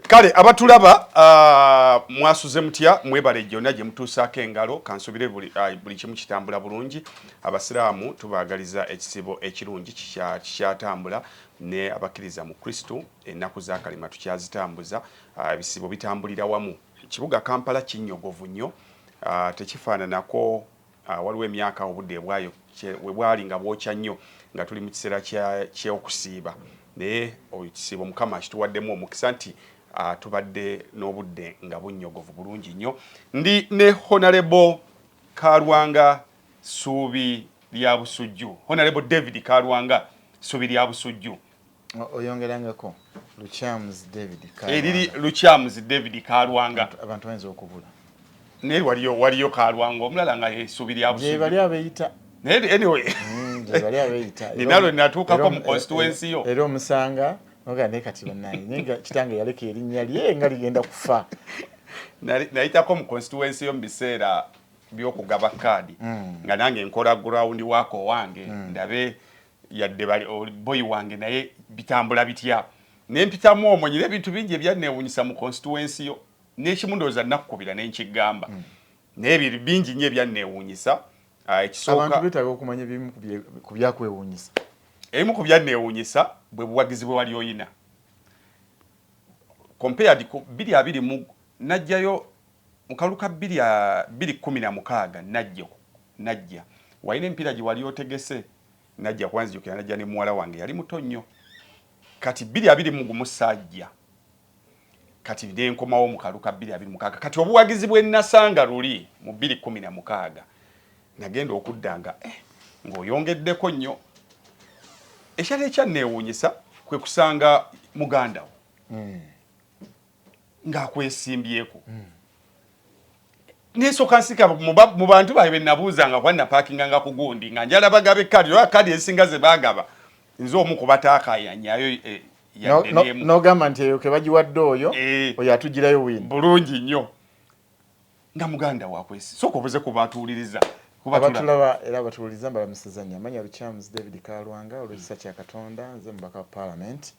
Kale abatulaba, mwasuze mutya? Mwebale gyonna gye mutuusaako engalo. Kansubire buli kimu kitambula bulungi. Abasiraamu tubaagaliza ekisibo ekirungi kikyatambula, ne abakkiriza mu Kristu ennaku za Kalima tukyazitambuza. Ebisibo bitambulira wamu. Kibuga Kampala kinnyogovu nnyo, tekifaananako waliwo emyaka obudde bwayo we bwali nga bwokya nnyo nga tuli mu kiseera ky'okusiiba, naye ekisiibo Mukama akituwaddemu omukisa nti tubadde n'obudde nga bunnyogovu bulungi nnyo. Ndi ne Honorable Kalwanga Suubi lya Busujju, Honorable David Kalwanga Suubi lya Busujju. Oyongerangako Lukyamuzi David. Eriri Lukyamuzi David Kalwanga. Abantu bayinza okubula. Naye waliyo Kalwanga omulala nga yesuubi lya Busujju. Bali abeeyita. Naye anyway, bali abeeyita. Ninalo natuukako mu constituency yo. Era omusanga oga naye kati bannange, naye nga kitange yaleka erinnya lye nga ligenda kufa. Nayitako mu constituency yo mu biseera by'okugaba kaadi, nga nange nkola ground wako wange, ndabe yadde bali boyi wange, naye bitambula bitya. Nempitamu omwo, nyina ebintu bingi ebyanneewunyisa mu constituency yo. N'ekimu ndowooza nakkubira nenkigamba, naye ebyo bingi nnyo ebyanneewunyisa. Ekisooka, abantu beetaaga okumanya ebimu ku byakwewuunyisa. Ebimu ku byanneewunyisa bwe buwagizi bwe wali oyina compared ku 2020 mu najjayo mu kalulu ka 2016. Najja walina emipiira gye wali otegese, najja kwanzijukira, najja ne muwala wange yali muto nnyo. Kati 2021 saajja, kati nenkomawo mu kalulu ka 2026. Kati obuwagizi bwe nasanga luli mu 2016, nagenda okudda nga ng'oyongeddeko nnyo. Ekyali ekyanneewuunyisa kwe kusanga muganda wo ng'akwesimbyeko. Nesooka nsika mu bantu baabwe be nabuuzanga, kuba napaakinganga ku gundi nga njala bagaba ekaadi, oba kaadi ezisinga ze baagaba nze omu ku bataakayanyayo yadde n'emu. N'ogamba nti eyo ke bagiwadde oyo, oyo atugirayo win. Bulungi nnyo, nga muganda wakwesi. Sooka obuze ku batuwuliriza. Abatulaba era abatuwuliriza, mbalamusiza nnyo. Amanya Lukyamuzi David Kalwanga. Olw'ekisa kya Katonda, nze mubaka wa Parliament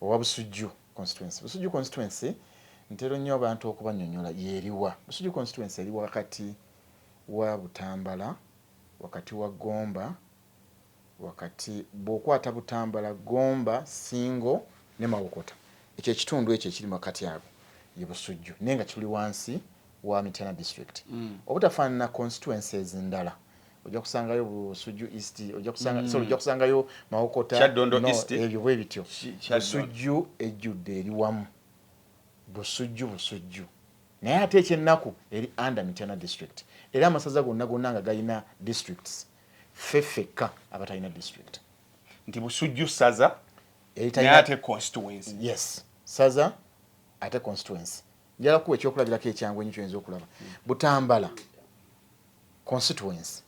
owa Busujju constituency. Busujju constituency ntero nnyo abantu okubanyonyola yeeriwa. Busujju constituency eri wakati wa Butambala, wakati wa Gomba, wakati bw'okwata Butambala, Gomba, Singo ne Mawokota. Ekyo ekitundu ekyo ekiri wakati ago ye Busujju, naye nga kiri wansi wa Mityana district. Obutafaanana constituencies ndala, ojja kusangayo Busujju East, ojja kusanga, sorry, ojja kusangayo Mawokota. Kyaddondo. No, East. Ebyo bwe bityo. Kyaddondo. Busujju ejjudde eri wamu, Busujju, Busujju, naye ate ekyennaku eri under Mityana district. Era amasaza gonna gonna nga galina districts, ffe ffekka abatalina district. Nti Busujju ssaza, Eritalina- naye ate constituency. Yes, saza ate constituency. Njala kuwa ekyokulabirako ekyangu ennyo kyoyinza okulaba. Butambala constituency,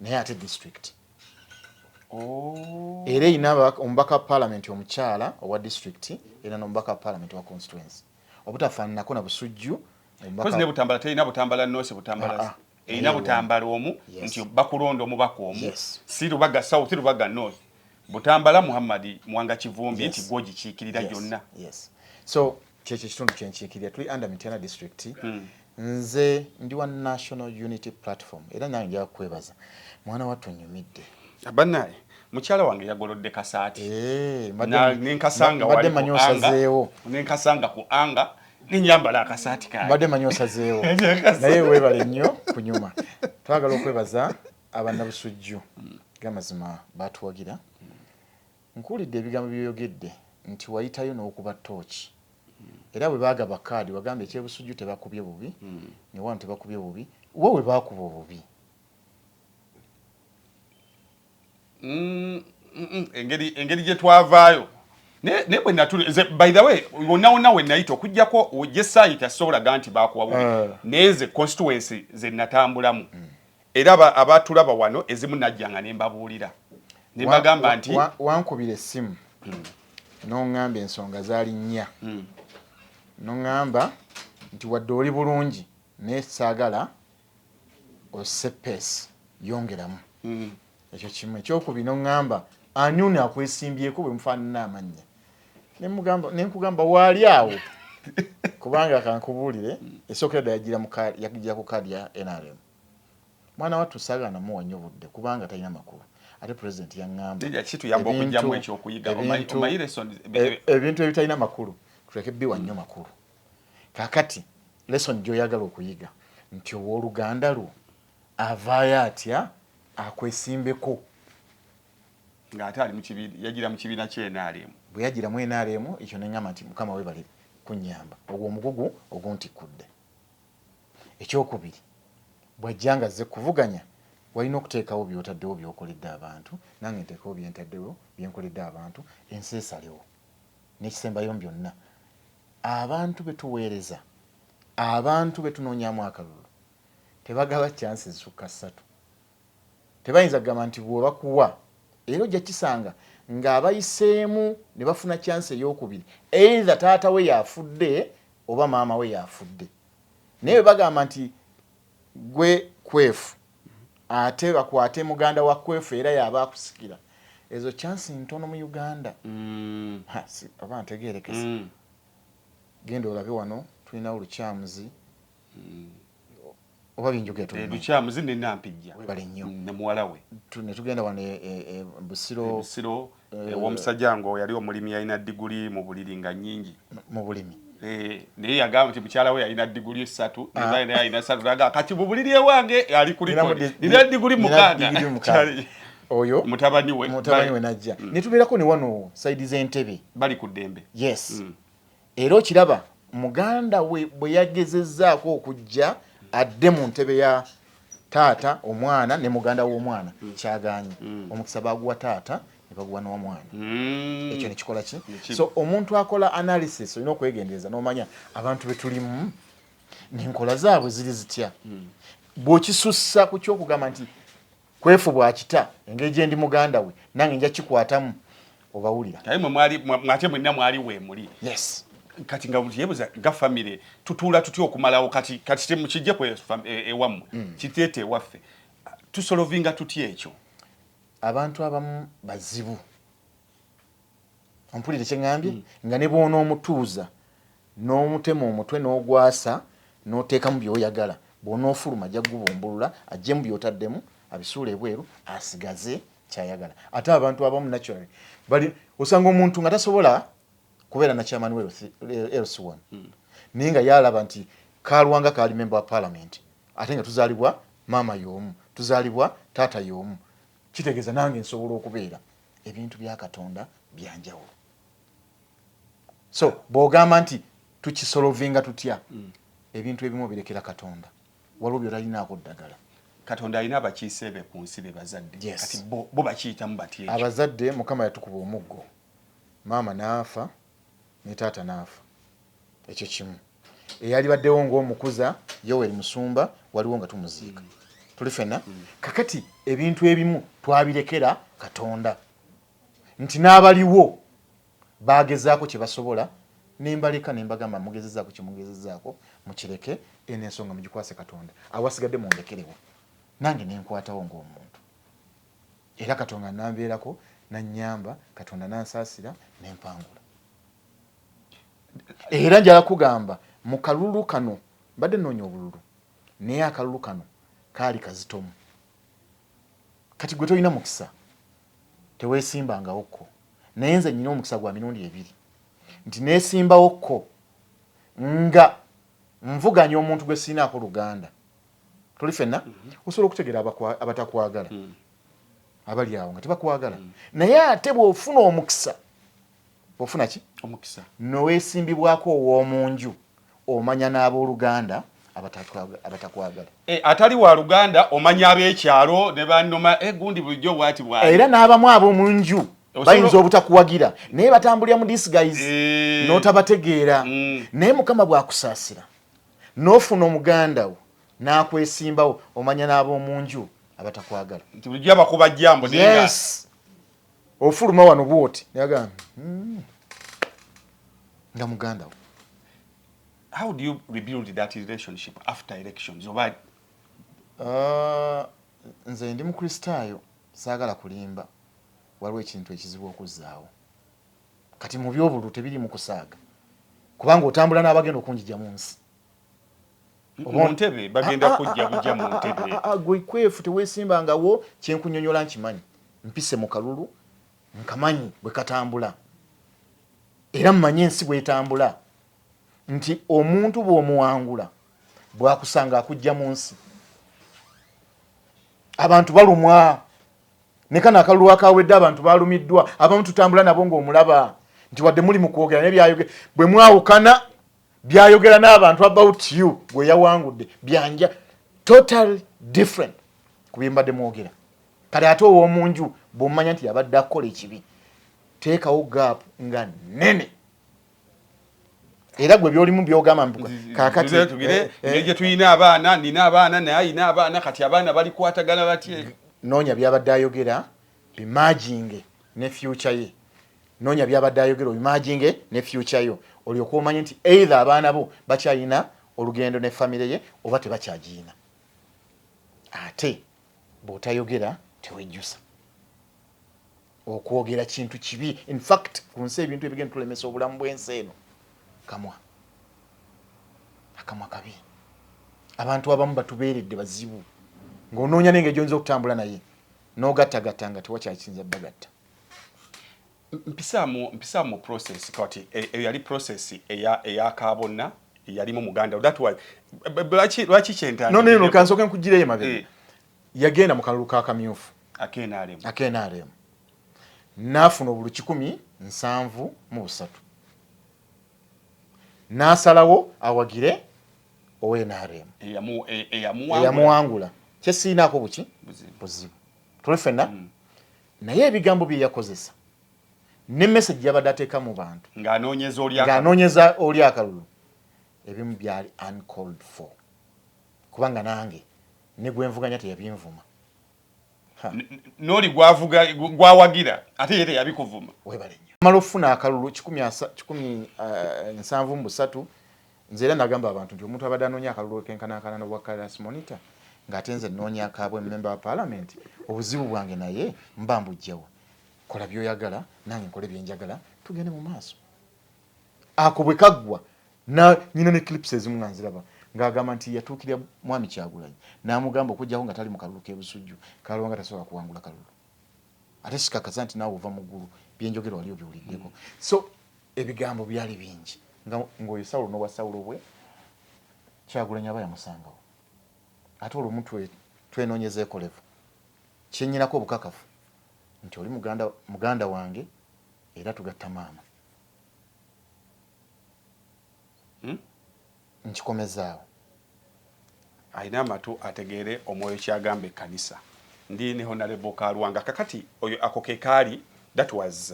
naye ate district. Oh. Era erina omubaka wa parliament omukyala owa district, era n'omubaka wa parliament owa constituency, obutafaananako na Busujju. Kozi ne Butambala terina Butambala North, Butambala Ah, ah. erina Butambala omu. Nti bakulonda omubaka omu. Si Lubaga South, Lubaga North, Butambala Muhammad Mwanga Kivumbi. Nti gwogikiikirira gyonna. Yes, so kyekyo ekitundu kyenkiikirira, tuli under Mityana district. Nze ndi wa National Unity Platform. Era nange njala kukwebaza, mwana wattu, onyumidde. Bannaye, mukyala wange yagolodde kasaati. Eh, nenkasanga mbadde wali manyi ku anga, osazeewo. Nenkasanga ku anga, nenyambala akasaati kange. Mbadde manyi osazeewo, naye weebale nnyo kunyuma. Twagala okwebaza abannabusujju, gamazima batuwagira. Nkuwulidde ebigambo byoyogedde nti wayitayo n'okuba tooki, era bwe baagaba kaadi wagamba ekyebusujju tebakubye bubi, ne wano tebakubye bubi. Wa we baakuba obubi? Engeri gye twavaayo, naye bwe natuli nze, by the way, wonna wonna we nayita, okugjako gye saayita, soolaga nti baakuwa bubi. Naye nze constituency ze natambulamu, era abatulaba wano, ezimu najjanga ne mbabuulira ne mbagamba nti Wankubira essimu n'oŋŋamba ensonga zaali nnya, n'oŋŋamba nti wadde oli bulungi, naye saagala osse pace, yongeramu. Ekyo kimu. Ekyokubiri, n'oŋŋamba ani ono akwesimbyeko bwe mufaanana amannya? Ne nkugamba waali awo. Kubanga kankubuulire, esookera ddala yagira ku kaadi ya NRM. Mwana wattu saagala namuwa nnyo budde kubanga talina makulu, ate president yaŋŋamba kituyamba okugyamu ekyokuyiga. Ebintu ebitalina makulu tuleke biwa nnyo makulu. Kakati lesson gy'oyagala okuyiga nti owooluganda lwo avaayo atya akwesimbeko ng'ate ali yagira mu kibiina ky'NRM. Bwe yagira mu NRM, ekyo neŋŋamba nti Mukama webale kunnyamba, ogwo omugugu oguntikkudde. Ekyokubiri, bw'ajja nga azze kuvuganya, walina okuteekawo by'otaddewo by'okoledde abantu, nange nteekawo byentaddewo byenkoledde abantu, ensi esalewo. N'ekisembayo byonna, abantu be tuweereza, abantu be tunoonyaamu akalulu, tebagaba chance zisukka ssatu. Tebayinza kugamba nti bw'obakuwa era ojja kisanga ng'abayiseemu ne bafuna chance ey'okubiri, either taata we yafudde oba maama we yafudde. Naye bwe bagamba nti gwe Kwefu, ate bakwate muganda wa Kwefu era yaba akusikira, ezo chance ntono mu Uganda. Oba ntegerekese? Genda olabe wano tulinawo Lukyamuzi oba binjogera. Lukyamuzi ne Nampijja. Webale nnyo. Ne muwala we. Ne tugenda wano Busiro. Busiro, ew'omusajja ngo yali omulimi, yalina diguli mu buliri nga nnyingi. Mu bulimi. Naye yagamba nti mukyala we yalina diguli 3, naye yalina 3. Naga kati mu buliri ewange ali kuliko nina diguli 6. Oyo mutabani we. Mutabani we najja. Ne tubeerako ne wano side z'Entebe. Bali ku ddembe. Yes. Era okiraba muganda we bwe yagezezzaako okujja adde mu ntebe ya taata, omwana ne muganda w'omwana, kyaganye. Omukisa baguwa taata ne baguwa n'omwana. Ekyo nekikola ki? So omuntu akola analysis olina okwegendereza n'omanya abantu be tulimu n'enkola zaabwe ziri zitya. Bw'okisussa ku kyokugamba nti Kwefu bwakita, engeri gye ndi muganda we nange nja kikwatamu, obawulira. Naye mwe mwali mwate mwenna mwali weemuli. Yes. Kati nga buli yebuza ga family tutuula tutya okumalawo? Kati temukijje ku ewammwe, kiteete ewaffe, tusolovinga tutya ekyo? Abantu abamu bazibu, ompulire kyeŋŋambye, nga ne bw'onoomutuuza n'omutema omutwe n'ogwasa n'oteekamu by'oyagala, bw'onoofuluma ajja kugubumbulula aggyemu by'otaddemu abisuule ebweru asigaze kyayagala. Ate abantu abamu naturally bali, osanga omuntu nga tasobola kubeera na chairman we LC1, naye nga yalaba nti Kalwanga kaali member wa parliament, ate nga tuzaalibwa maama y'omu, tuzaalibwa taata y'omu, kitegeeza nange nsobola okubeera. Ebintu bya Katonda byanjawulo. So bw'ogamba nti tukisolovinga tutya, ebintu ebimu obirekera Katonda, waliwo byotalinaako ddagala. Katonda alina abakiise be ku nsi, be bazadde. Kati bo bakiyitamu batya ekyo? Abazadde, Mukama yatukuba omuggo, maama n'afa ne taata n'afa. Ekyo kimu. Eyali baddewo ng'omukuza Yoweri Musumba waliwo nga tumuziika, tuli fenna. Kakati ebintu ebimu twabirekera Katonda, nti n'abaliwo bagezaako kye basobola, nembaleka nembagamba mugezezaako kyemugezezaako, mukireke, eno ensonga mugikwase Katonda, awasigadde mundekerewo nange nenkwatawo ng'omuntu. Era Katonda nambeerako, nanyamba, Katonda nansaasira nempangula. Era njala kugamba mu kalulu kano mbadde noonya obululu, naye akalulu kano kaali kazitomu. Kati gwe tolina mukisa, teweesimbangawokko, naye nze nyina omukisa gwa mirundi ebiri nti neesimbawokko nga nvuganya omuntu gwe siinaako luganda. Tuli fenna. Osobola okutegeera abatakwagala, abali awo nga tebakwagala, naye ate bw'ofuna omukisa, ofuna ki? Omukisa. Noweesimbibwako ow'omunju, omanya n'abooluganda abatakwagala. Atali wa luganda omanya ab'ekyalo ne banoma, gundi bulijjo bwati bwali. Era n'abamu ab'omunju bayinza obutakuwagira, naye batambulira mu disguise, n'otabategeera. Naye Mukama bw'akusaasira n'ofuna omuganda wo n'akwesimbawo, omanya n'ab'omunju abatakwagala. Nti bulijjo abakuba jambo. Yes, ofuluma wano bwoti nagamba, nga muganda wo. How do you rebuild that relationship after elections, oba? Nze ndi Mukristaayo, saagala kulimba, waliwo ekintu ekizibu okuzzaawo. Kati mu byobulu tebiri mu kusaaga. Kubanga otambula n'abagenda okunjija mu nsi. Mu ntebe bagenda kujja bujja mu ntebe. Gwe kwefu teweesimbangawo, kyenkunyonyola nkimanyi. Mpise mu kalulu, nkamanyi bwe katambula. Era mmanyi ensi bw'etambula. Nti omuntu bw'omuwangula bw'akusanga akujja mu nsi. Abantu balumwa. Ne kano akalulu akawedde abantu balumiddwa, abamu tutambula nabo ng'omulaba nti wadde muli mu kwogera naye byayogera, bwe mwawukana byayogera n'abantu about you gwe yawangudde byanja totally different ku bye mbadde mwogera. Kale ate ow'omunju bw'omanya nti yabadde akola ekibi, teekawo gap nga nnene. Era gwe byolimu byogamba kaakati tugire engeri gye tulina abaana, nina abaana naye ayina abaana, kati abaana balikwatagana batye? Noonya byabadde ayogera bimerginge ne future ye. Noonya byabadde ayogera obimerginge ne future yo, olyoke omanye nti either abaana bo bakyalina olugendo ne famire ye oba tebakyagiyina. Ate bw'otayogera tewejjusa. Okwogera kintu kibi. In fact, ku nsi ebintu ebigenda tulemesa obulamu bw'ensi eno, kamwa. Akamwa kabi. Abantu abamu batubeeredde bazibu, ng'onoonya n'engeri gy'oyinza okutambula naye n'ogattagatta nga tewakyakiyinza bagatta. Mpisaamu process kati eyo yali process eya Kaabonna eyalimu muganda. That was lwaki kyentandikidde. No, kansooke nkugireyo emabega. Yagenda mu kalulu ka kamyufu aka NRM. Aka NRM, n'afuna obulu 173, n'asalawo awagire owa NRM eyamuwangula. Kyesiinaako buki buzibu, tuli ffenna. Naye ebigambo bye yakozesa ne message yabadde ateeka mu bantu ng'anoonyeza oli ng'anoonyeza oli akalulu, ebimu byali uncalled for, kubanga nange ne gwenvuganya teyabinvuma. N'oli gwavuga gwawagira ate ye teyabikuvuma. Webale nnyo. Mala okufuna akalulu 173, nze era nagamba abantu nti omuntu abadde anoonya akalulu kenkanankana n'obwa class monitor, ng'ate nze nnoonya akabwe member wa parliament, obuzibu bwange naye mba mbugjawa. Kola by'oyagala, nange nkole byenjagala, tugende mu maaso. Ako bwe kaggwa, nyina ne clips ezimu nga nziraba ng'agamba nti yatuukirira mwami Kyagulanyi n'amugamba okuggyako nga tali mu kalulu k'e Busujju, Kalwanga tasobola kuwangula kalulu. Ate sikakasa nti naawe ova mu ggulu, byenjogera wali obiwuliddeko. So ebigambo byali bingi ng'oyo Sawulo n'obwa Sawulo bwe Kyagulanyi aba yamusangawo. Ate olumu twenoonyezeeko level kyenyinako obukakafu nti oli muganda wange era tugatta maama. Nkikomezaawo. Alina amatu ategeere omwoyo kyagamba ekkanisa. Ndi ne Honorable Kalwanga. Kakati oyo ako ke kaali, that was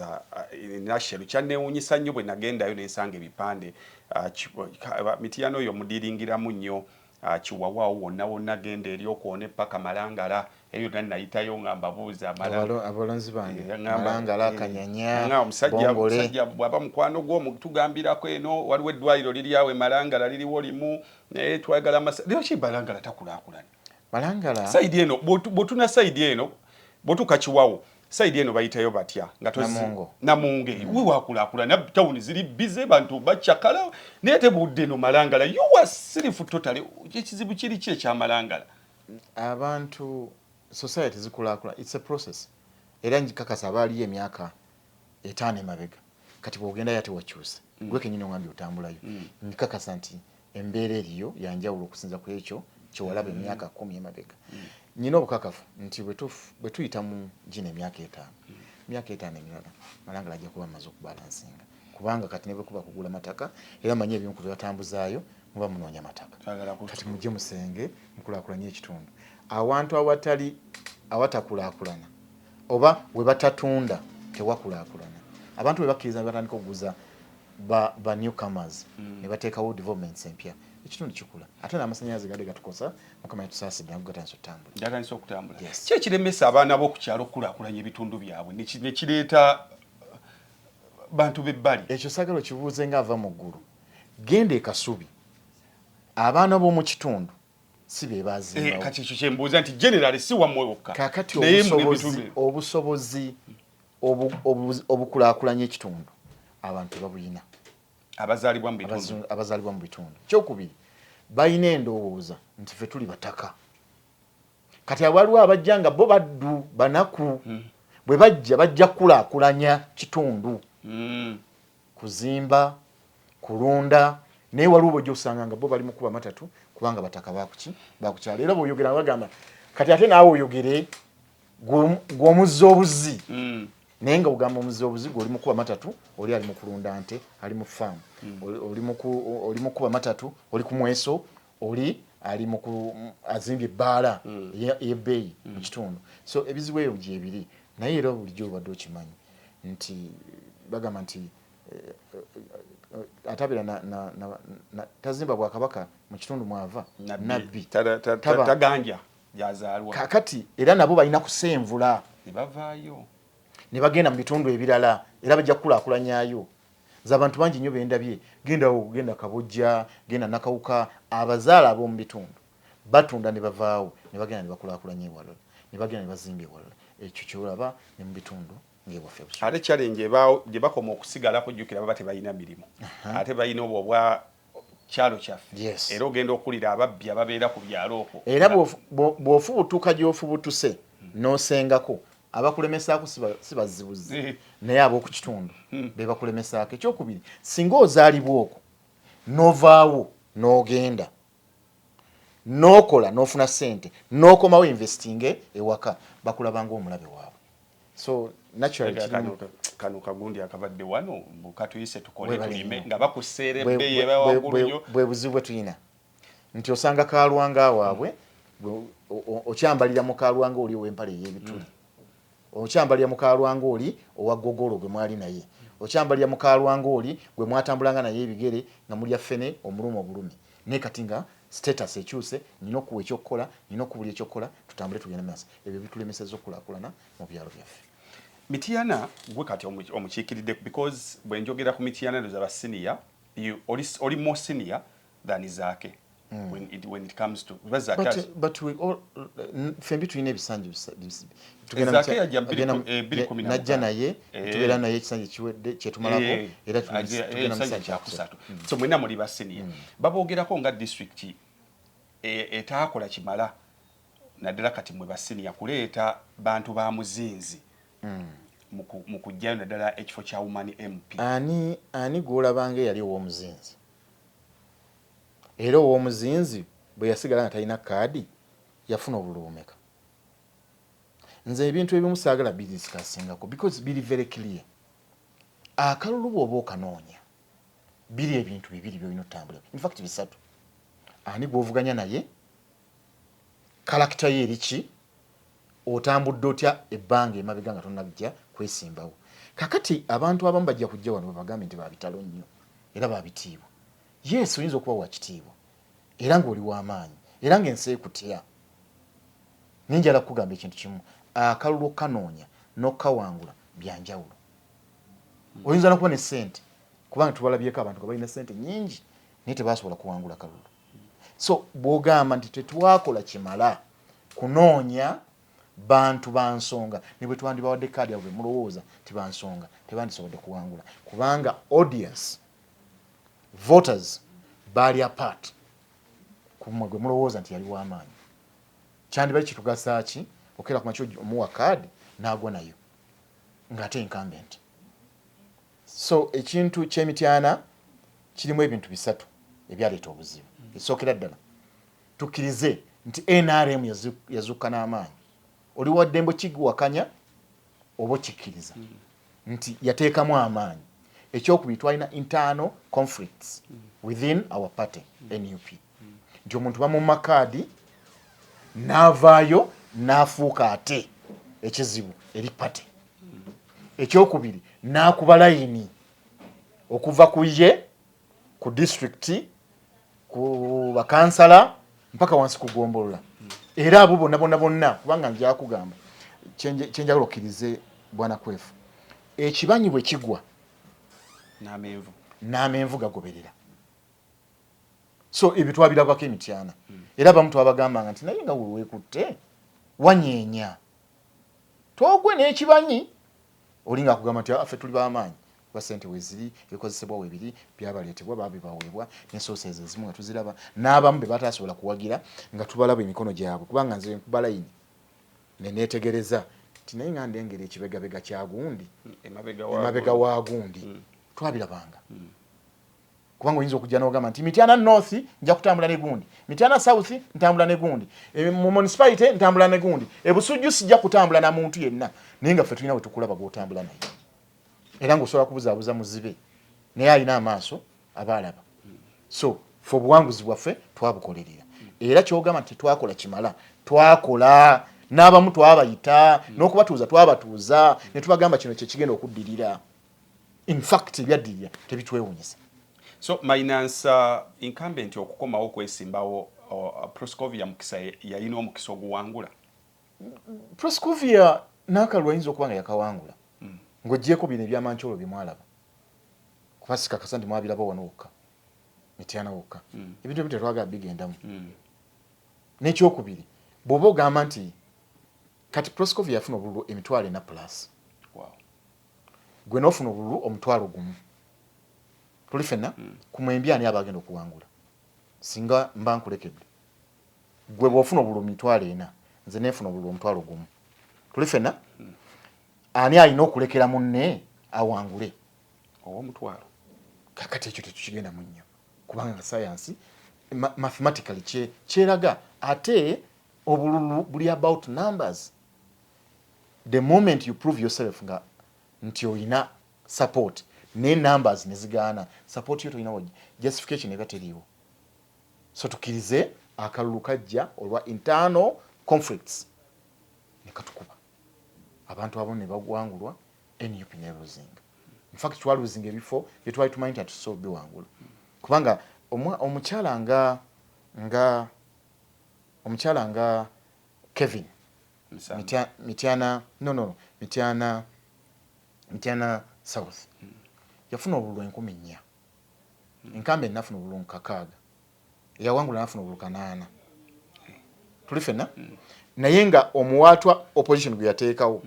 in nutshell. Kyanneewuunyisa nnyo bwe nagendayo nensanga ebipande Mityana oyo mudiringiramu nnyo Kiwawaawo wonna wonna, genda eri okwona paka Malangala, eyo yonna nayitayo nga mbabuuza. Abalonzi bange Malangala, Kanyanya. Omusajja bw'aba mukwano gwo tugambirako eno waliwo eddwaliro liri awo e Malangala, liriwo limu, naye twagala lwaki Malangala takulaakulana? Malangala side eno bw'otuna side eno bw'otuuka Kiwawo, side eno bayitayo batya nga Namungo. Namunge we wakulaakulana, tawuni ziri bize, bantu bacyakala, naye tebudde eno Malangala yuwa sirifu totally. Ekizibu kiri ki ekyamalangala? Abantu, society zikulaakulana, it's a process. Era nkakasa abaaliyo emyaka 5 emabega kati bw'ogendayo ate wakyuse. Gwe kenyini ongambye otambulayo. Nkakasa nti embeera eriyo yanjawulo okusinza ku ekyo kyewalaba emyaka 10 emabega. Nyina obukakafu nti bwe tuyita mu gino emyaka 5, emyaka 5 emirala, Malangala ajja kuba amaze okubalansinga, kubanga kati ne bwe kuba kugula mataka, era manyi ebimu ku byebatambuzaayo muba munoonya mataka. Kati mujje musenge mukulaakulanye ekitundu. Awantu awatali awatakulaakulana oba we batatunda tewakulaakulana. Abantu bwe bakkiriza ne batandika okuguza ba newcomers ne bateekawo developments empya, ekitundu kikula. Ate n'amasannyalaze gadde gatukosa, Mukama yatusaasidde, nago gatandise okutambula. Gatandise okutambula. Ki ekiremesa abaana b'oku kyalo okukulaakulanya ebitundu byabwe nekireeta bantu b'ebbali? Ekyo saagala okibuuze ng'ava mu ggulu. Genda e Kasubi, abaana b'omu kitundu si be bazimbawo. Kati ekyo kyembuuza nti generally si wammwe wokka. Kaakati obusobozi obukulaakulanya ekitundu abantu tebabuyina. Abazaalibwa mu bitundu. Abazaalibwa mu bitundu. Kyokubiri, balina endowooza nti ffe tuli bataka. Kati waliwo abajja nga bo baddu banaku, bwe bajja bajja kukulaakulanya kitundu, kuzimba, kulunda, naye waliwo bwojja osanga nga bo bali mu kuba matatu kubanga bataka bakuki bakukyalo. Era bw'oyogera bagamba kati ate naawe oyogere gw'omuzza obuzi, naye nga ogamba omuzza obuzi gwe oli mu kuba matatu, oli ali mu kulunda nte, ali mu faamu, oli mu kuba matatu, oli ku mweso, oli ali mu azimbye ebbaala ey'ebbeeyi mu kitundu. So ebizibu ebyo gyebiri, naye era bulijjo obadde okimanyi nti bagamba nti atabeera tazimba bwakabaka mu kitundu mwava. Nabbi taganja gyazaalwa. Kakati era nabo balina kusenvula ne bavaayo ne bagenda mu bitundu ebirala, era bajja kukulaakulanyayo. Nze abantu bangi nnyo bendabye, gendawo, genda Kabojja, genda Nakawuka, abazaala ab'omu bitundu batunda ne bavaawo ne bagenda ne bakulaakulanya ewalala, ne bagenda ne bazimba ewalala. Ekyo kyolaba ne mu bitundu ng'ewaffe Busoga. Ate challenge ebaawo gye bakoma okusigala, kujjukira baba tebalina mirimu, ate balina obwo obwa kyalo kyaffe. Era ogenda okulira ababbi ababeera ku byalo okwo. Era bw'ofubutuka gy'ofubutuse n'osengako, abakulemesaako si bazibuzi, naye ab'oku kitundu be bakulemesaako. Ekyokubiri, singa ozaalibwa okwo n'ovaawo n'ogenda n'okola n'ofuna ssente n'okomawo investinge ewaka, bakulaba ng'omulabe waabwe. So naturally kano kagundi akabadde wano katuyise tukole tulime nga bakuseera ebbeeyi eba waggulu nnyo. Bwe buzibu bwe tulina nti osanga kalwanga waabwe okyambalira mu kalwanga oli ow'empale ey'ebituli, okyambalira mu kalwanga oli owa gogolo gwe mwali naye, okyambalira mu kalwanga oli gwe mwatambulanga naye ebigere nga mulya ffene omulumu obulumi, naye kati nga status ekyuse, nina okuwa ekyokukola, nina okubuli ekyokukola, tutambule tugende maaso. Ebyo bitulemesezza okukulaakulana mu byalo byaffe. Mityana gwe kati omukiikiridde, because bwe njogera ku Mityana ndoza ba senior, oli more senior than Zaake when it comes to but, but we all, ffembi tulina ebisanja. Zaake yajja 2016. Najja naye, tubeera naye ekisanja kiwedde kyetumalako, era tugenda mu kisanja kyakusatu. So mwenna muli ba senior. Baboogerako nga district etaakola kimala, naddala kati mwe ba senior, kuleeta bantu ba muzinzi mu kuggyayo naddala ekifo kya woman MP. Ani gw'olabanga eyali ow'omuzinzi? Era ow'omuzinzi bwe yasigala nga talina kaadi yafuna obululu bumeka? Nze ebintu ebimu saagala bidiscussingako because biri very clear. Akalulu bw'oba okanoonya, biri ebintu bibiri byolina otambula, infact bisatu: ani gw'ovuganya naye, character ye eriki, otambudde otya ebbanga emabega nga tonajja kwesimbawo. Kakati abantu abamu bajja kujja wano babagambe nti babitalo nnyo era babitiibwa. Yes, oyinza okuba wakitiibwa era ng'oli w'amaanyi era ng'ensi ekutya, naye njala kukugamba ekintu kimu: akalulu okanoonya n'okukawangula byanjawulo. Oyinza nokuba ne ssente, kubanga tubalabyeko abantu nga balina ssente nyingi naye tebasobola kuwangula kalulu. So bw'ogamba nti tetwakola kimala kunoonya bantu bansonga, ne bwe twandibawadde kaadi abo bemulowooza ti bansonga, tebandisobodde kuwangula kubanga audience, voters baali apart kumwe gwe mulowooza nti yali w'amaanyi. Kyandibali kitugasa ki okera ku makya omuwa kaadi n'agwa nayo ng'ate incumbent? So ekintu ky'Emityana kirimu ebintu bisatu ebyaleeta obuzibu. Ekisookera ddala, tukkirize nti NRM yazuuka n'amaanyi. Oli waddembe kiwakanya oba okikkiriza nti yateekamu amaanyi. Ekyokubiri, twalina internal conflicts within our party, NUP, nti omuntu bamumma kaadi n'avaayo n'afuuka ate ekizibu eri party. Ekyokubiri, n'akuba layini okuva ku ye ku disitulikiti, ku bakansala, mpaka wansi ku gombolola. Era abo bonna bonna bonna, kubanga njakugamba kyenjagala okkirize, bwana Kwefu, ekibanyi bwe kigwa n'amenvu n'amenvu gagoberera. So ebyo twabirabako Emityana, era abamu twabagambanga nti naye nga weweekutte wanyeenya togwe n'ekibanyi, oli ngaakugamba nti affe tuli b'amaanyi. Kuba sente weziri, ebikozesebwa webiri, byabaleetebwa, babibaweebwa, ne sources ezimu nga tuziraba, n'abamu be batasobola kuwagira nga tubalaba emikono gyabwe, kubanga nze nkuba layini ne neetegereza nti naye nga ndengera ekibegabega kya gundi emabega wa gundi. Twabirabanga. Kubanga oyinza okujja n'ogamba nti Mityana North nja kutambula ne gundi, Mityana South ntambula ne gundi, mu municipality ntambula ne gundi, ebusujju sijja kutambula na muntu yenna, naye nga ffe tulina we tukulaba gw'otambula naye, era ng'osobola kubuzaabuza muzibe naye alina amaaso aba alaba. So ffe obuwanguzi bwaffe twabukolerera, era kyogamba nti twakola kimala, twakola n'abamu twabayita n'okubatuuza twabatuuza ne tubagamba kino kyekigenda okuddirira. In fact, ebyaddirira tebitwewunyisa. So minus incumbent okukomawo okwesimbawo, Proscovia Mukisa yalina omukisa oguwangula? Proscovia n'akalulu ayinza okuba nga yakawangula, ng'oggyeko bino ebyamankyolo bye mwalaba, kuba sikakasa nti mwabiraba wano wokka, Mityana wokka. Ebintu ebimu tetwagala bigendamu. N'ekyokubiri, bw'oba ogamba nti kati Proscovia yafuna obululu 40,000 plus, gwe n'ofuna obululu 10,000, tuli fenna ku mwembi, ani aba agenda okuwangula? Singa mba nkulekedde gwe, bw'ofuna obululu 40,000, nze nenfuna obululu 10,000, tuli fenna, ani alina okulekera munne awangule? Ow'omutwalo. Kakati ekyo tetukigenda mu nnyo, kubanga nga sayansi mathematically kyeraga ate obululu buli about numbers. The moment you prove yourself nga nti oyina support ne numbers nezigaana support yo, tolina justification eba teriiwo. So tukkirize akalulu kajja olwa internal conflicts ne katukuba abantu abamu ne bagwangulwa, NUP neluzinga. In fact, twaluzinga ebifo byetwali tumanyi nti atusobola biwangula, kubanga omukyala nga omukyala nga Kevin Mityana, no, Mityana South yafuna obululu 4,000, enkambe nafuna obululu 6,000, eyawangula nafuna obululu 800. Tuli fenna, naye nga omuwaatwa opposition gwe yateekawo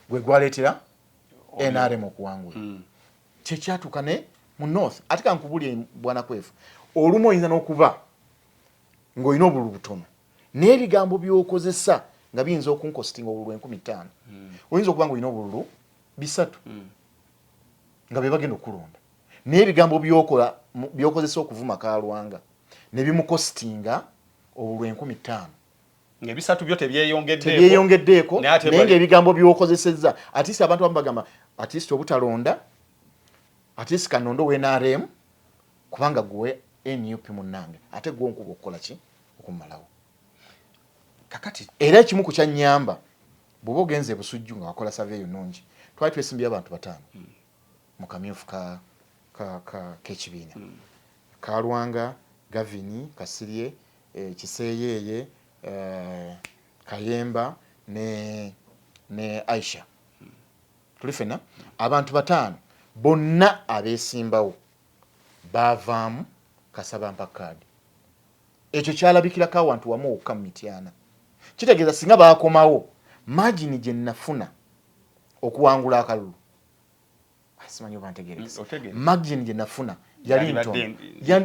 gwe gwaleetera NRM okuwangula. Kyekyatuuka ne mu North. Ate kankubulye, bwana Kwefu, olumu oyinza n'okuba ng'olina obululu butono n'ebigambo by'okozesa nga biyinza okunkositinga obululu 5,000. Oyinza okuba nga olina obululu 300 nga be bagenda okulonda, naye ebigambo byokola by'okozesa okuvuma Kalwanga ne bimukositinga obululu 5,000. Ng'ebisatu byo tebyeyongeddeeko. Tebyeyongeddeeko, naye ng'ebigambo by'okozesezza, at least abantu abamu bagamba at least obutalonda, at least kanonde owa NRM, kubanga gwe NUP munnange ate gwe onkuba okukola ki okumalawo. Kakati era ekimu ku kyanyamba, bw'oba ogenze ebusujju nga wakola survey nnungi, twali twesimbye abantu bataano mu kamyufu k'ekibiina, Kalwanga, Gavini Kasirye, Kiseeyeeye, Kayemba ne Aisha. Tuli fenna abantu bataano, bonna abeesimbawo baavaamu kasaba mpa kaadi. Ekyo kyalabikirako awantu wamu wokka mu Mityana. Kitegeeza singa baakomawo, margin gye nafuna okuwangula akalulu, simanyi oba ntegerekesa, margin gye nafuna yali ntono,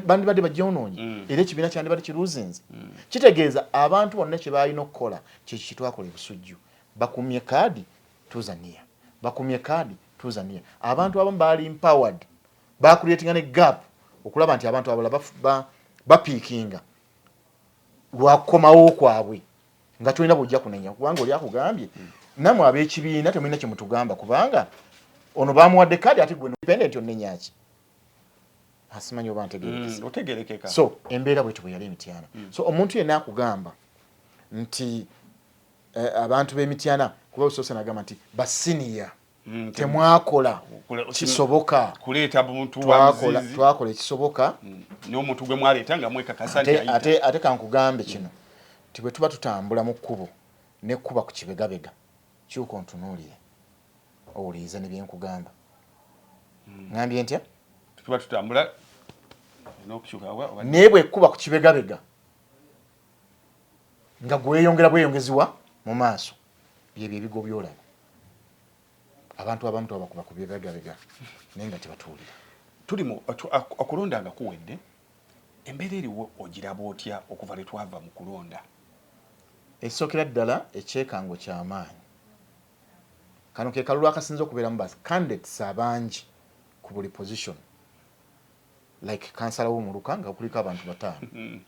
bandibadde bagyonoonye, era ekibiina kyandibadde kiruzinze. Kitegeeza abantu bonna kye balina okukola kyekyo kyetwakola ebusujju: bakumye kaadi tuzania, bakumye kaadi tuzania. Abantu abamu baali empowered, bacreatinga ne gap okulaba nti abantu abalala bapiikinga lwakukomawo kwabwe, nga tolina bwojja kunenya, kubanga oli akugambye, nammwe ab'ekibiina temulina kyemutugamba, kubanga ono bamuwadde kaadi, ate gwe independent onenyaki? Asimanyi oba ntegerekesa. Otegerekeka. So embeera bwetyo bwe yali emityana. So omuntu yenna akugamba nti abantu b'emityana, kuba busoose nagamba nti basiniya temwakola kisoboka. Kuleeta muntu. Twakola ekisoboka. N'omuntu gwe mwaleeta nga mwekakasa nti Ate kankugambe kino nti bwe tuba tutambula mu kkubo nekkuba ku kibegabega, kyuka ontunuulire owulirize ne byenkugamba. Ŋambye ntya? Tuba tutambula naye bwekkuba ku kibegabega nga gweyongera bweyongeziwa mu maaso, byebyo ebigo byolaba. Abantu abamu twabakuba ku bibegabega naye nga tebatuwulira. Tuli mu okulonda nga kuwedde, embeera eriwo ogiraba otya okuva lwe twava mu kulonda? Ekisookera ddala, ekyekango kyamaanyi. Kano ke kalulu akasinza okubeeramu ba candidates abangi ku buli position, like kansala w'omuluka nga kuliko abantu 5,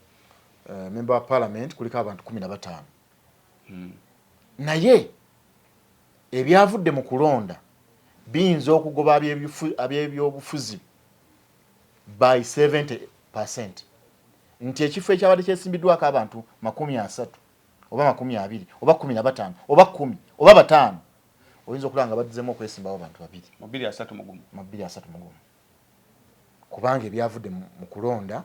member wa parliament kuliko abantu 15. Naye ebyavudde mu kulonda biyinza okugoba ab'ebyobufuzi by 70%, nti ekifo ekyabadde kyesimbiddwako abantu 30 oba 20 oba 15 oba 10 oba 5, oyinza okulaba nga baddizemu okwesimbawo abantu 2. Mu 2031. Mu 2031, kubanga ebyavudde mu kulonda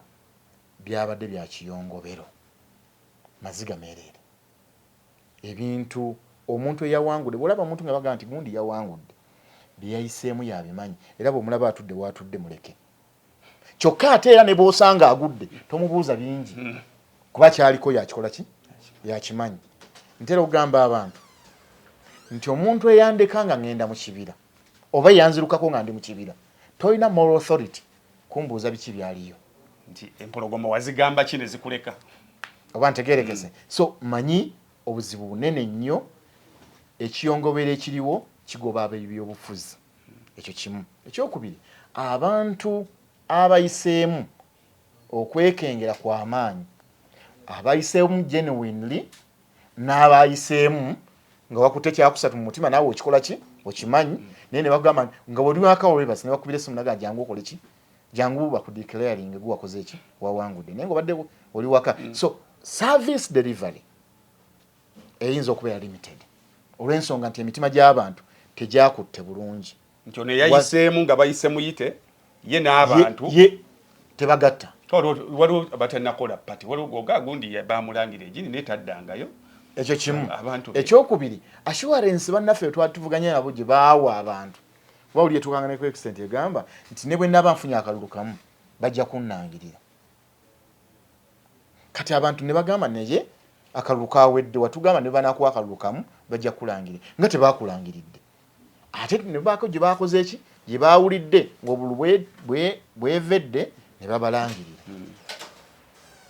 byabadde bya kiyongobero, maziga meereere. Ebintu omuntu eyawangudde, bwolaba omuntu nga bagamba nti gundi yawangudde, bye yayiseemu yabimanyi, era bw'omulaba atudde waatudde muleke. Kyokka ate era ne bw'osanga agudde tomubuuza bingi, kuba kyaliko yakikola ki, yakimanyi. Ntera okugamba abantu nti omuntu eyandeka nga ŋŋenda mu kibira oba eyanzirukako nga ndi mu kibira, tolina moral authority kumbuuza biki byaliyo. Nti empologoma wazigamba ki ne zikuleka? Oba ntegerekese? So manyi obuzibu bunene nnyo, ekiyongobero ekiriwo kigoba ab'ebyobufuzi. Ekyo kimu. Ekyokubiri, abantu abayiseemu okwekengera kw'amaanyi, abayiseemu genuinely n'abayiseemu nga wakutte kyakusatu mu mutima, naawe okikola ki okimanyi, naye ne bakugamba nga oli waka olwebasi ne bakubira essimu naga jangu okole ki, jangu bakudeclaring gwe wakoze ki, wawangudde, naye ng'obadde oli waka. So service delivery eyinza okubeera limited olw'ensonga nti emitima gy'abantu tegyakutte bulungi. Nti ono yayiseemu nga bayise muyite ye n'abantu. Ye tebagatta. Waliwo abatannakola pati, waliwo goga gundi bamulangira egini naye taddangayo. Ekyo kimu. Ekyokubiri, assurance bannaffe twali tuvuganya nabo gye baawa abantu, kuba oli etuukanga ne ku extent egamba nti ne bwe naaba nfunye akalulu kamu bajja kunnangirira. Kati abantu ne bagamba, naye akalulu kawedde, watugamba ne banakuwa akalulu kamu bajja kulangirira, nga tebakulangiridde. Ate ne baako gye bakoze eki gye baawulidde ng'obululu bwevedde ne babalangirira.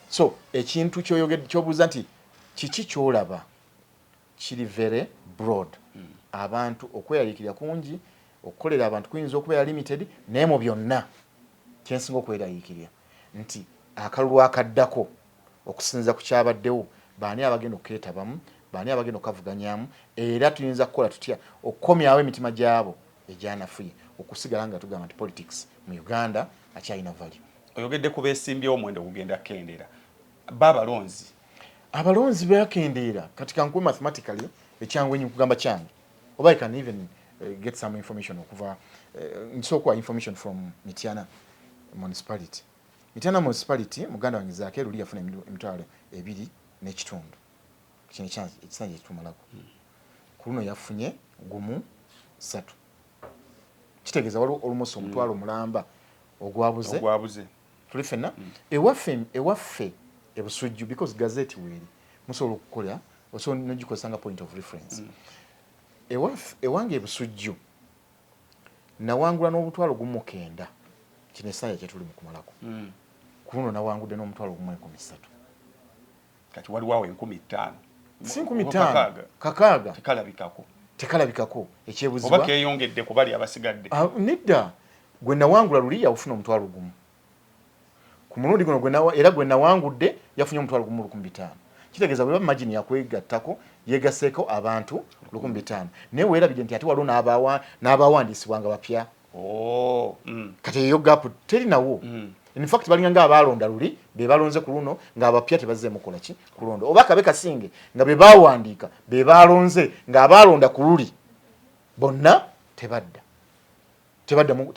So ekintu kyoyogedde, kyobuuza nti kiki kyolaba, kiri very broad. Abantu okweraliikirira kungi, okukolera abantu kuyinza okubeera limited, naye mu byonna kyensinga okweraliikirira nti akalulu akaddako, okusinziira ku kyabaddewo, baani abagenda okukeetabamu, baani abagenda okukavuganyamu, era tuyinza kukola tutya okukomyawo emitima gyabo egyanafuye okusigala nga tugamba nti politics mu Uganda akyalina value. Oyogedde ku beesimbyewo, omuwendo ogugenda kukendeera, ba abalonzi. Abalonzi bakendeera. Kati kankuwe mathematically ekyangu enyo kugamba kyange, oba I can even get some information okuva nsobola okuwa information from Mityana Municipality. Mityana Municipality, muganda wange Zaake luli yafuna 2,500. Kino ekisanja ekitumalako. Ku luno yafunye 13. Kitegeeza waliwo almost omutwalo mulamba ogwabuze. Ogwabuze. Tuli ffenna? Ewaffe ebusujju, because gazette weeri musobola okukola, osobola nogikozesa nga point of reference. Ewange ebusujju nawangula n'obutwalo 1 900, kino essanja kyetuli mu kumalako. Ku luno nawangudde n'omutwalo 1 300. Kati waliwo awo 5,000. Si 5,000, 6,000. Tekalabikako. Tekalabikako. Oba ekyebuzibwa keyongedde ku bali abasigadde. Ah, nedda, gwe nawangula luli yawufuna 1,000. Ku mulundi guno era gwe nawangudde yafunye 1,015. Kitegeeza bwe margin yakwegattako yegaseeko abantu 1,500, naye weerabidde nti ate waliwo n'abawandiisibwa nga bapya. Oh. Kati eyo gap teri nawo. In fact balinga nga abalonda luli be balonze ku luno, ng'abapya tebazzeemu kukola ki, kulonda, oba kabe kasinge nga be bawandiika be balonze, ng'abalonda ku luli bonna tebadda, tebaddamu,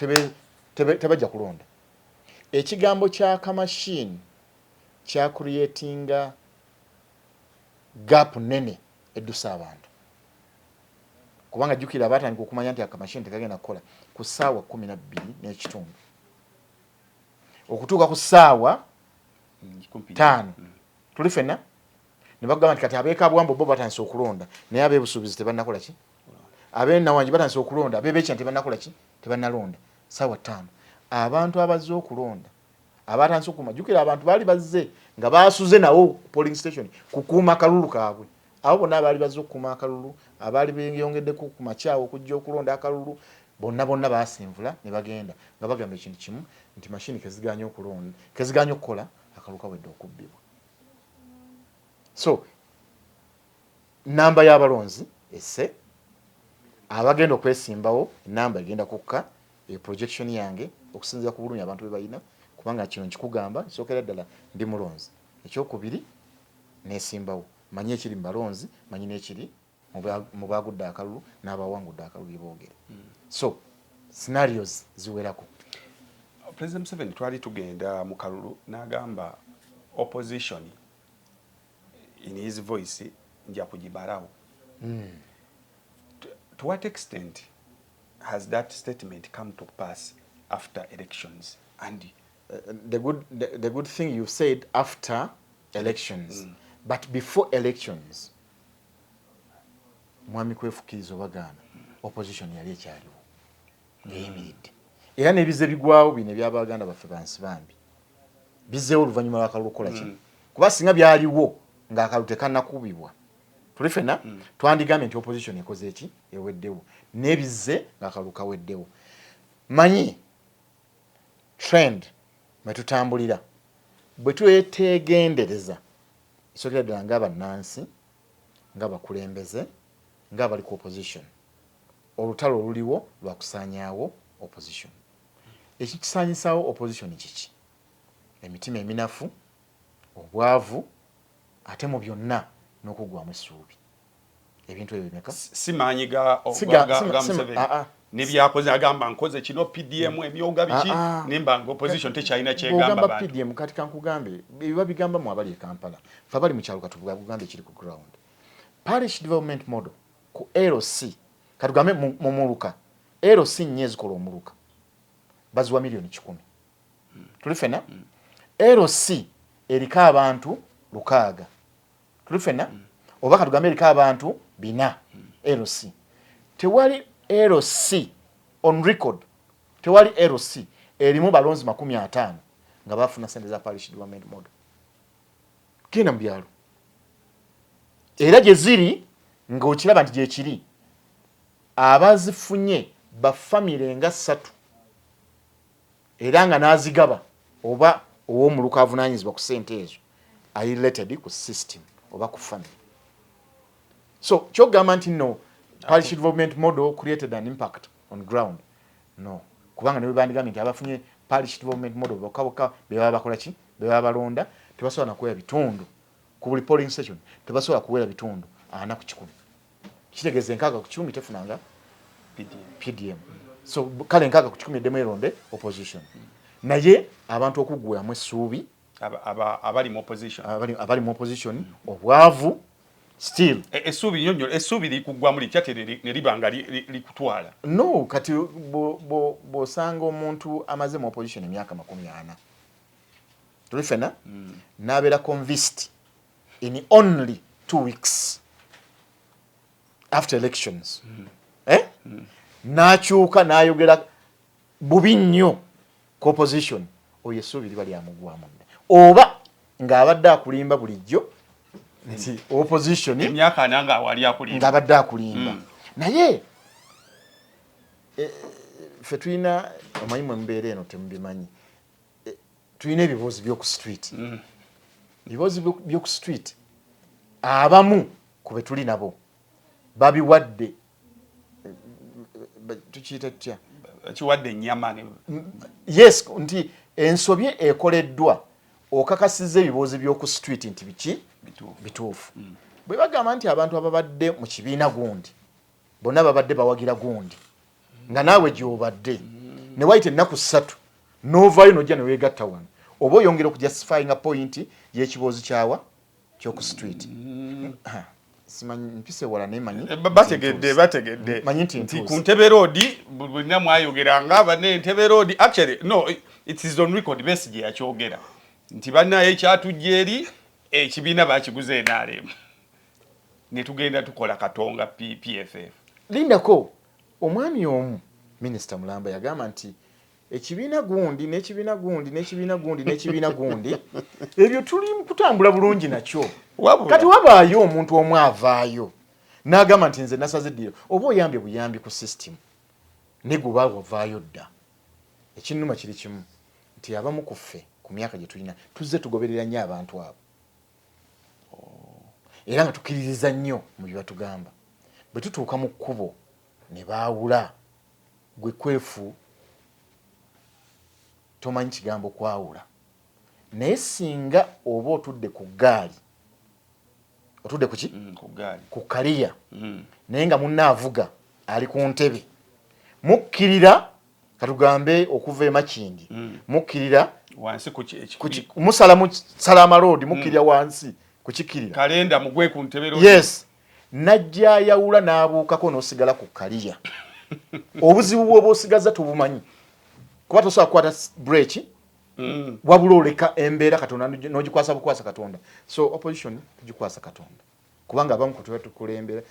tebajja kulonda. Ekigambo kya kamashini kya creatinga gap nene eddusa abantu, kubanga jjukira batandika okumanya nti akamashini tekagenda kukola ku ssaawa 12:30 okutuuka ku ssaawa Kumpi. 5. Tuli ffenna? Ne bagamba nti kati abeekabwambo bo batandise okulonda, naye ab'ebusuubizi tebannakola ki. Abenawangi batandise okulonda, abebekya tebanakola ki, tebanalonda. Saawa 5 abantu abazze okulonda abatandise okukuuma, jjukira abantu baali bazze nga basuze nawo polling station kukuuma akalulu kaabwe. Abo bonna abaali bazze okukuuma akalulu, abaali beyongeddeko ku makyawo okujja okulonda akalulu, bonna bonna basinvula ne bagenda nga bagamba ekintu kimu nti mashini keziganye okulonda, keziganye okukola, akalulu kawedde okubbibwa. So namba y'abalonzi esse, abagenda okwesimbawo enamba egenda kukka. E projection yange okusinziira ku bulumi abantu bwe balina, kubanga kino nkikugamba, nsookera ddala ndi mulonzi, ekyokubiri nesimbawo, manyi ekiri mu balonzi, manyi n'ekiri mu bagudde akalulu n'abawangudde akalulu byeboogera. So scenarios ziwerako. President Museveni twali tugenda mu kalulu n'agamba opposition, in his voice, nja kugibalawo. To what extent has that statement come to pass after elections and The good thing you said, after elections. But before elections, mwami Kwefukkiriza obagaana, opposition yali ekyaliwo ng'eyimiridde, era n'ebize bigwawo bino ebyabaganda baffe bansi bambi bizzeewo oluvannyuma lw'akalulu kukola ki. Kuba singa byaliwo ng'akalulu tekannakubibwa, tuli fenna twandigambye nti opposition ekoze eki, eweddewo, n'ebizze ng'akalulu kaweddewo. Manyi trend mwe tutambulira, bwe twetegendereza esookera ddala ng'abannansi, ng'abakulembeze, ng'abali ku opposition, olutalo oluliwo lwakusaanyaawo opposition. Ekikisaanyisaawo opposition kiki? Emitima eminafu, obwavu, ate mu byonna n'okuggwamu essuubi. Ebintu ebyo bimeka? Si maanyi ga Museveni nebyakoze, agamba nkoze kino, PDM, emyoga, biki, nemba nga opposition tekyalina kyegamba. Bantu PDM, kati kankugambe biba bigamba mu abali e Kampala, fe abali mu kyalo katugambe ekiri ku ground. Parish development model ku LC, katugambe mu muluka, LC nnyo ezikola omuluka baziwa miliyoni 100. Tuli fena? LC eriko abantu 600, tuli fena? Oba katugambe eriko abantu 400 LC. Tewali LC on record, tewali LC erimu balonzi 50 nga bafuna sente za parish development model. Genda mu byalo era gye ziri ng'okiraba nti gyekiri, abazifunye bafamire nga ssatu, era nga n'azigaba oba ow'omuluka avunaanyizibwa ku ssente ezo ali related ku system oba ku family. So kyogamba nti no parish development model created an impact on ground, no, kubanga ne bandigambye nti abafunye parish development model bokka bokka be baba bakola ki, be baba balonda, tebasobola nakuwera bitundu ku buli polling station, tebasobola kuwera bitundu 40. Kitegeeza 60 tefunanga PDM. So kale 60 eddemu eronde opposition. Naye abantu okuggwamu essuubi, abali mu opposition, abali mu opposition, obwavu still. Essuubi nyonyo, essuubi likuggwamu litya ne liba nga likutwala? No, kati bw'osanga omuntu amaze mu opposition emyaka 40, tuli fena? N'abeera convinced in only 2 weeks after elections, eh? N'akyuka n'ayogera bubi nnyo ku opposition, oyo essuubi liba lyamugwamu dda, oba ng'abadde akulimba bulijjo nti opposition Emyaka 40 nga wali akulimba. Ng'abadde akulimba. Naye ffe tulina, omanyi mwe mubeera eno temubimanyi, tulina ebibuuzi by'oku street. Ebibuuzi by'oku street abamu ku be tuli nabo babiwadde, tukiyita tutya? Kiwadde ennyama. Yes, nti ensobi ekoleddwa, okakasiza ebibuuzi by'oku street nti biki? Bituufu. Bwe bagamba nti abantu ababadde mu kibiina gundi bonna babadde bawagira gundi, nga naawe gy'obadde, ne wayita ennaku 3 n'ovaayo n'ojja ne weegatta wano, oba oyongera okujustifyinga point y'ekiboozi kyawa ky'oku street. Simanyi mpise wala, naye manyi Bategedde, bategedde. Manyi nti nti ku Ntebe Road bulina mwayogeranga banne Ntebe Road. Actually no, it is on record, Besigye yakyogera nti bannaye ekyatujja eri ekibiina bakiguze NRM ne tugenda tukola Katonga PFF. Lindako, omwami omu minisita mulamba yagamba nti ekibiina gundi n'ekibiina gundi n'ekibiina gundi n'ekibiina gundi, ebyo tuli kutambula bulungi nakyo. Kati wabaayo omuntu omu avaayo n'agamba nti nze nasaze eddiro, oba oyambye buyambi ku system, ne guba wavaayo dda. Ekinnuma kiri kimu nti abamu ku ffe ku myaka gye tulina tuzze tugoberera nnyo abantu abo, era nga tukkiririza nnyo mu bye batugamba. Bwe tutuuka mu kkubo ne baawula, gwe kwefu tomanyi kigambo kwawula. Naye singa oba otudde ku ggaali, otudde ku ki? Ku kaliya, naye nga munnaavuga ali ku ntebe, mukkirira, katugambe okuva emakindi, mukkirira wansi musala mu salama road, mukkirira wansi kukikkirira. Kalenda mugwe ku ntebe. Yes, najja ayawula n'abuukako n'osigala ku kaliya. Obuzibu bw'oba osigaza tubumanyi, kuba tosobola kukwata breki, wabula oleka embeera Katonda n'ogikwasa bukwasa Katonda. So opposition tugikwasa Katonda, kubanga abamu kutuba tukulembera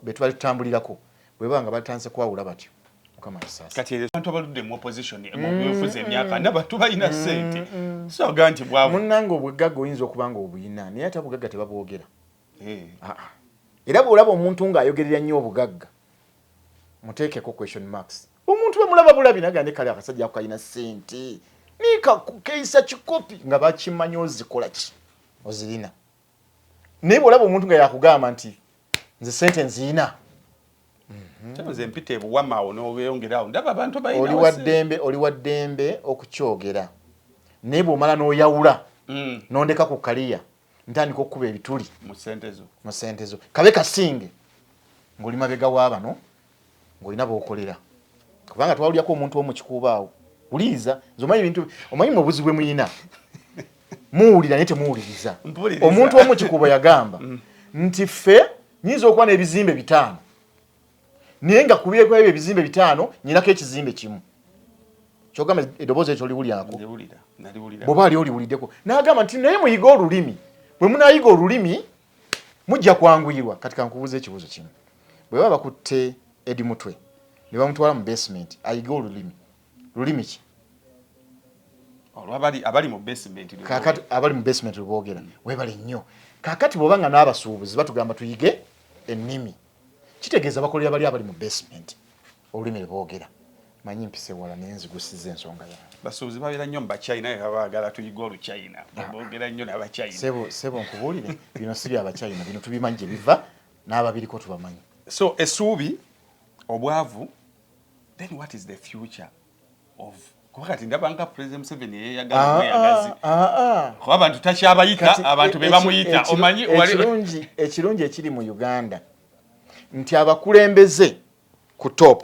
be tubali tutambulirako bwe baba nga batandise kwawula batyo, Mukama tusaasire. Kati abantu abaludde mu opposition mu byobufuzi emyaka n'abantu balina ssente, so aga nti bwavu. Munnange, obugagga oyinza okuba nga obuyina, naye ate obugagga tebabwogera. Ah, ah. Era bw'olaba omuntu ng'ayogerera nnyo obugagga, muteekeko question marks. Omuntu bamulaba bulabi naga ne kale akasajja ako kalina ssente, nika keeyisa kikopi nga bakimanyi ozikola ki ozirina. Naye bw'olaba omuntu nga yakugamba nti nze ssente nziyina, nze mpita ebuwama awo n'obeyongera awo ndaba abantu oli wa ddembe, oli wa ddembe okukyogera. Naye bw'omala n'oyawula n'ondeka ku kaliya, ntandika okukuba ebituli mu ssente zo. Mu ssente zo, kabe kasinge ng'oli mabega wa bano ng'olina b'okolera, kubanga twawulyako omuntu omu kikuubaawo. Wuliriza, nze omanyi ebintu, omanyi mu obuzibu bwe muyina, muwulira naye temuwuliriza. Mpuliriza. Omuntu omu Kikuubo yagamba nti ffe nyinza okuba n'ebizimbe 5, naye nga ku ebyo ebizimbe 5 nyinako ekizimbe kimu. Kyogamba eddoboozi ekyo oliwulyako? Ndiwulira, naliwulira. Bw'oba ali oliwuliddeko, n'agamba nti naye muyige olulimi, bwe munaayiga olulimi mujja kwanguyirwa. Kati kankubuuza ekibuuzo kimu: bwe baba bakutte Edi Mutwe ne bamutwala mu basement ayige olulimi, lulimi ki? Olwabali abali mu basement. Kakati abali mu basement lweboogera. Webale nnyo. Kakati bw'oba nga n'abasuubuzi batugamba tuyige ennimi, kitegeeza bakolera bali abali mu basement olulimi lwe boogera. Manyi mpise wala, naye nzigusiza ensonga yange. Basuubuzi babeera nnyo mu bachina, era baagala tuyige oluchina, boogera nnyo n'abachina. Sebo, sebo, nkubuulire, bino si byabachina, bino tubimanyi gye biva n'ababiriko tubamanyi. So essuubi, obwavu, then what is the future of, kuba kati ndaba nga President Museveni yeyagala omweyagazi, kuba abantu takyabayita, abantu be bamuyita, omanyi. Ekirungi ekiri mu Uganda nti abakulembeze ku top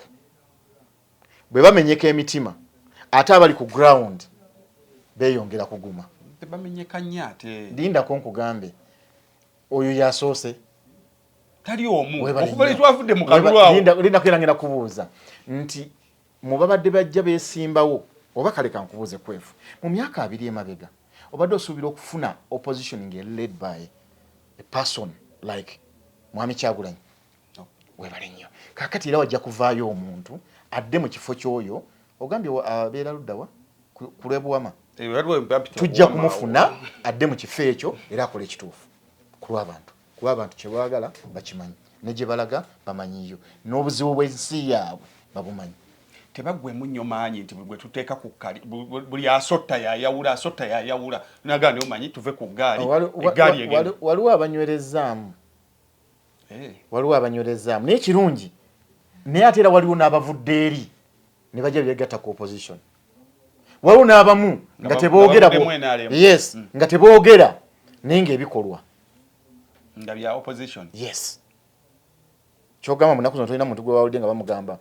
bwe bamenyeka emitima, ate abali ku ground beeyongera kuguma. Tebamenyeka nnyo ate. Lindako nkugambe, oyo yasoose. Tali omu okuva twavudde mu kalulu awo. Lindako, era ngenda kubuuza nti mu babadde bajja beesimbawo, oba kale kankubuuze kwefu, mu myaka 20 emabega obadde osuubira okufuna opposition nga led by a person like Mwami Kyagulanyi? Webale nnyo. Kakati era wajja kuvaayo omuntu adde mu kifo ky'oyo ogambye abeera luddawa ku lw'ebuwama. Tujja kumufuna adde mu kifo ekyo era akole ekituufu ku lw'abantu, kuba abantu kye baagala bakimanyi, ne gye balaga bamanyiyo, n'obuzibu bw'ensi yaabwe babumanyi. Tebaggwemu nnyo maanyi nti bwe tuteeka ku kkali buli asotta yayawula, asotta yayawula, nagaa naye omanyi tuve ku ggaali, eggaali egenda. Waliwo abanywerezaamu. Waliwo abanywerezaamu, naye kirungi, naye ate era waliwo n'abavudde eri ne bajja begatta ku opposition. Waliwo n'abamu nga teboogera, yes, nga teboogera naye ng'ebikolwa nga bya opposition. Yes, kyogamba munaku zino tolina muntu gwe wawulidde nga bamugamba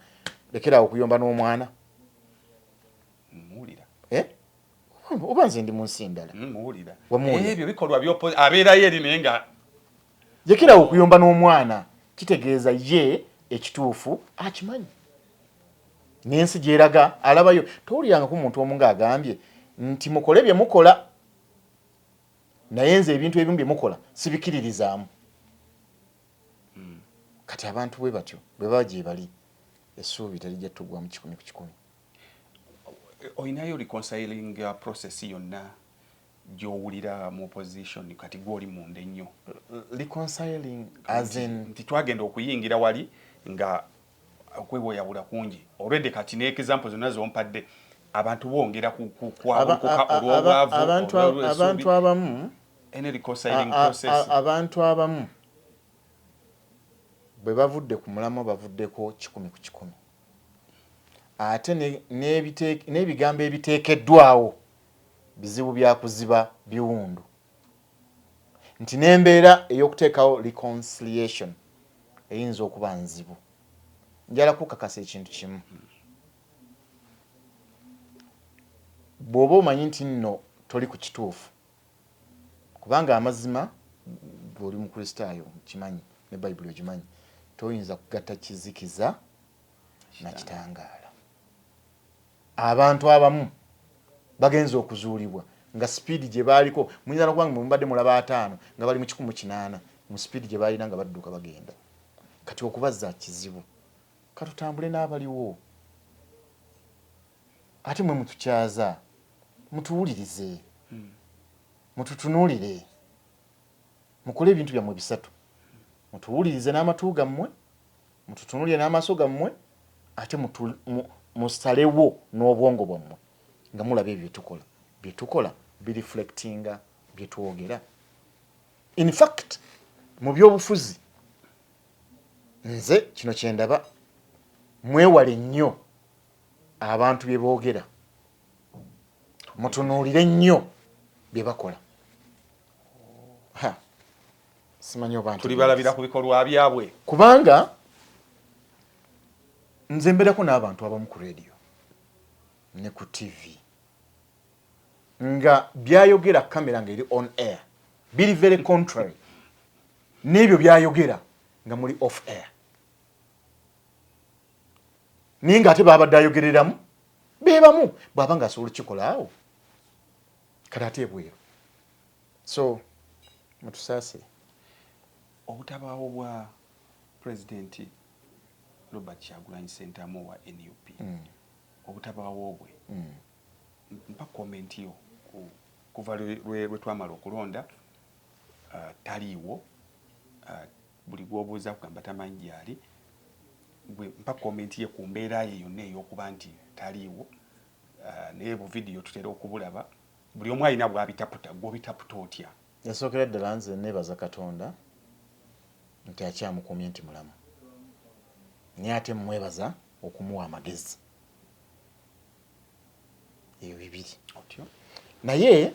lekeraawo okuyomba n'omwana? Muwulira. Eh? Oba nze ndi mu nsi ndala? Muwulira ebyo bikolwa abeerayo eri naye nga lekerawo okuyomba n'omwana, kitegeeza ye ekituufu akimanyi n'ensi gyeraga alabayo. Towulirangako muntu omu ng'agambye nti mukole bye mukola, naye nze ebintu ebimu bye mukola sibikiririzaamu? Kati abantu bwe batyo bwe baba gye bali, essuubi terijja tugwamu 100%. Oyinayo reconciling process yonna gy'owulira mu opposition kati gw'oli munda ennyo? Reconciling as in? Nti twagenda okuyingira wali nga okwewayawula kungi already, kati ne example zonna zompadde, abantu bongera kwabukuka olw'obwavu. Abantu abamu Any reconciling process? Abantu abamu bwe bavudde ku mulamwa bavuddeko 100%, ate n'ebigambo ebiteekeddwawo bizibu byakuziba biwundu, nti n'embeera ey'okuteekawo reconciliation eyinza okuba nzibu. Njala kukakasa ekintu kimu: bw'oba omanyi nti nno toli ku kituufu, kubanga amazima bw'oli Mukristaayo kimanyi ne Bayibuli ogimanyi, toyinza kugatta kizikiza na kitangaala. Abantu abamu bagenza okuzuulibwa nga sipiidi gye baaliko, muyinza nokuba nga mubadde mulaba 50 nga bali mu 180 mu sipiidi gye balina nga badduka bagenda. Kati okubazza kizibu. Katutambule n'abaliwo, ate mwe mutukyaza, mutuwulirize, mututunuulire, mukole ebintu byammwe bisatu: mutuwulirize n'amatu gammwe, mututunuulire n'amaaso gammwe, ate musalewo n'obwongo bwammwe nga mulaba ebyo byetukola. Byetukola bireflectinga byetwogera. In fact, mu byobufuzi nze kino kyendaba: mwewale nnyo abantu bye boogera, mutunuulire nnyo bye bakola. Simanyi oba tulibalabira ku bikolwa byabwe. Kubanga nze mbeerako n'abantu abamu ku radio ne ku TV nga byayogera kamera nga eri on air biri very contrary n'ebyo byayogera nga muli off air, naye ng'ate babadde ayogereramu bebamu. Bw'aba nga asobola okukikola awo, kati ate ebweru? So mutusaasire. Obutabaawo bwa Pulezidenti Robert Kyagulanyi Sentamu owa NUP, obutabaawo bwe, mpa comment yo. Kuva lwe twamala okulonda, taliiwo. Buli gwobuuza kugamba tamanyi gyali. Gwe mpa comment ye ku mbeera ye yonna ey'okuba nti taliiwo. Naye bu vidiyo tutera okubulaba, buli omu alina bwabitaputa. Gwobitaputa otya? Yasookera ddala nze neebaza Katonda nti akyamukuumye nti mulamu, naye ate mwebaza okumuwa amagezi. Ebyo bibiri. Otyo. Naye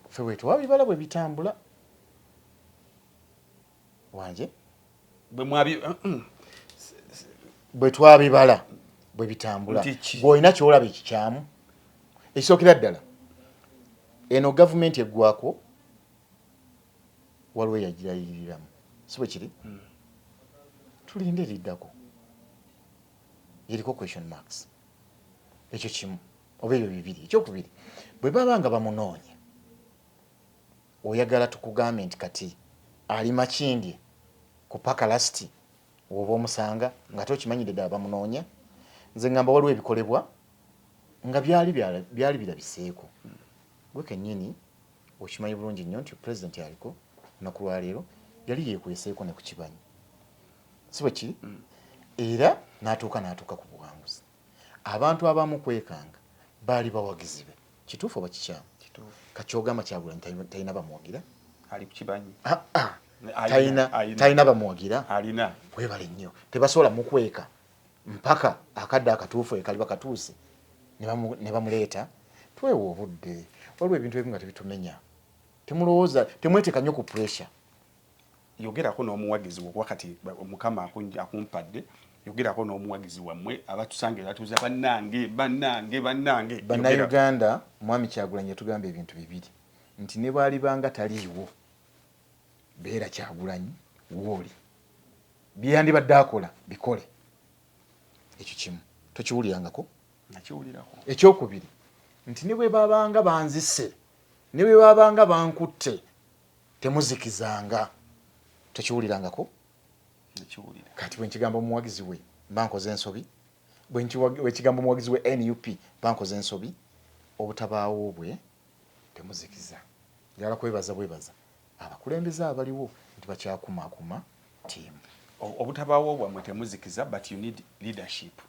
ffe bwe twabibala bwe bitambula wanje, Bwe mwabi bwe twabibala bwe bitambula, Nti ki? Bw'olina kyolaba ekikyamu, ekisookera ddala, eno gavumenti eggwako waliwo eyagirayiriramu, si bwe kiri? Tulinde eriddako eriko question marks. Ekyo kimu oba ebyo bibiri. Ekyokubiri, bwe baba nga bamunoonya, oyagala tukugambe nti kati ali Makindye ku Pakalast woba omusanga nga tokimanyire ddala bamunoonya? Nze ngamba waliwo ebikolebwa nga byali birabiseeko. Gwe kennyini okimanyi bulungi nnyo nti pulezidenti aliko olunaku lwaleero yali yeekweseeko ne ku kibanyi, si bwe kiri? Era n'atuuka ku buwanguzi. Abantu abamu kwekanga baali bawagizi be. Kituufu oba kikyamu? Kakyogamba Kyagulanyi talina bamuwagira? Ali ku kibanyi. Ah, ah. Talina bamuwagira? Alina. Webale nnyo. Tebasobola mukweka mpaka akadde akatuufu ekaliba katuuse ne bamuleeta. Twewa obudde. Waliwo ebintu ebimu nga tebitumenya. Temulowooza, temweteeka nnyo ku pressure. Yogerako n'omuwagizi wo, kuba kati Mukama akumpadde. Yogerako n'omuwagizi wammwe abatusanga batuuza, bannange, bannange, bannange. Yogera. Bannayuganda, Mwami Kyagulanyi yatugamba ebintu bibiri, nti ne bw'alibanga taliiwo, beera Kyagulanyi wooli, byeyandibadde akola bikole. Ekyo kimu tokiwulirangako? Nakiwulirako. Ekyokubiri, nti ne bwe babanga banzise, ne bwe babanga bankutte, temuzikizanga. Tokiwulirangako? Kati bwe nkigamba omuwagizi we mba nkoze ensobi, bwe nkigamba omuwagizi we NUP mba nkoze ensobi. Obutabaawo bwe temuzikiza. Njagala kwebaza bwebaza abakulembeze abaliwo nti bakyakumaakuma ttiimu. Obutabaawo bwammwe temuzikiza, but you need leadership.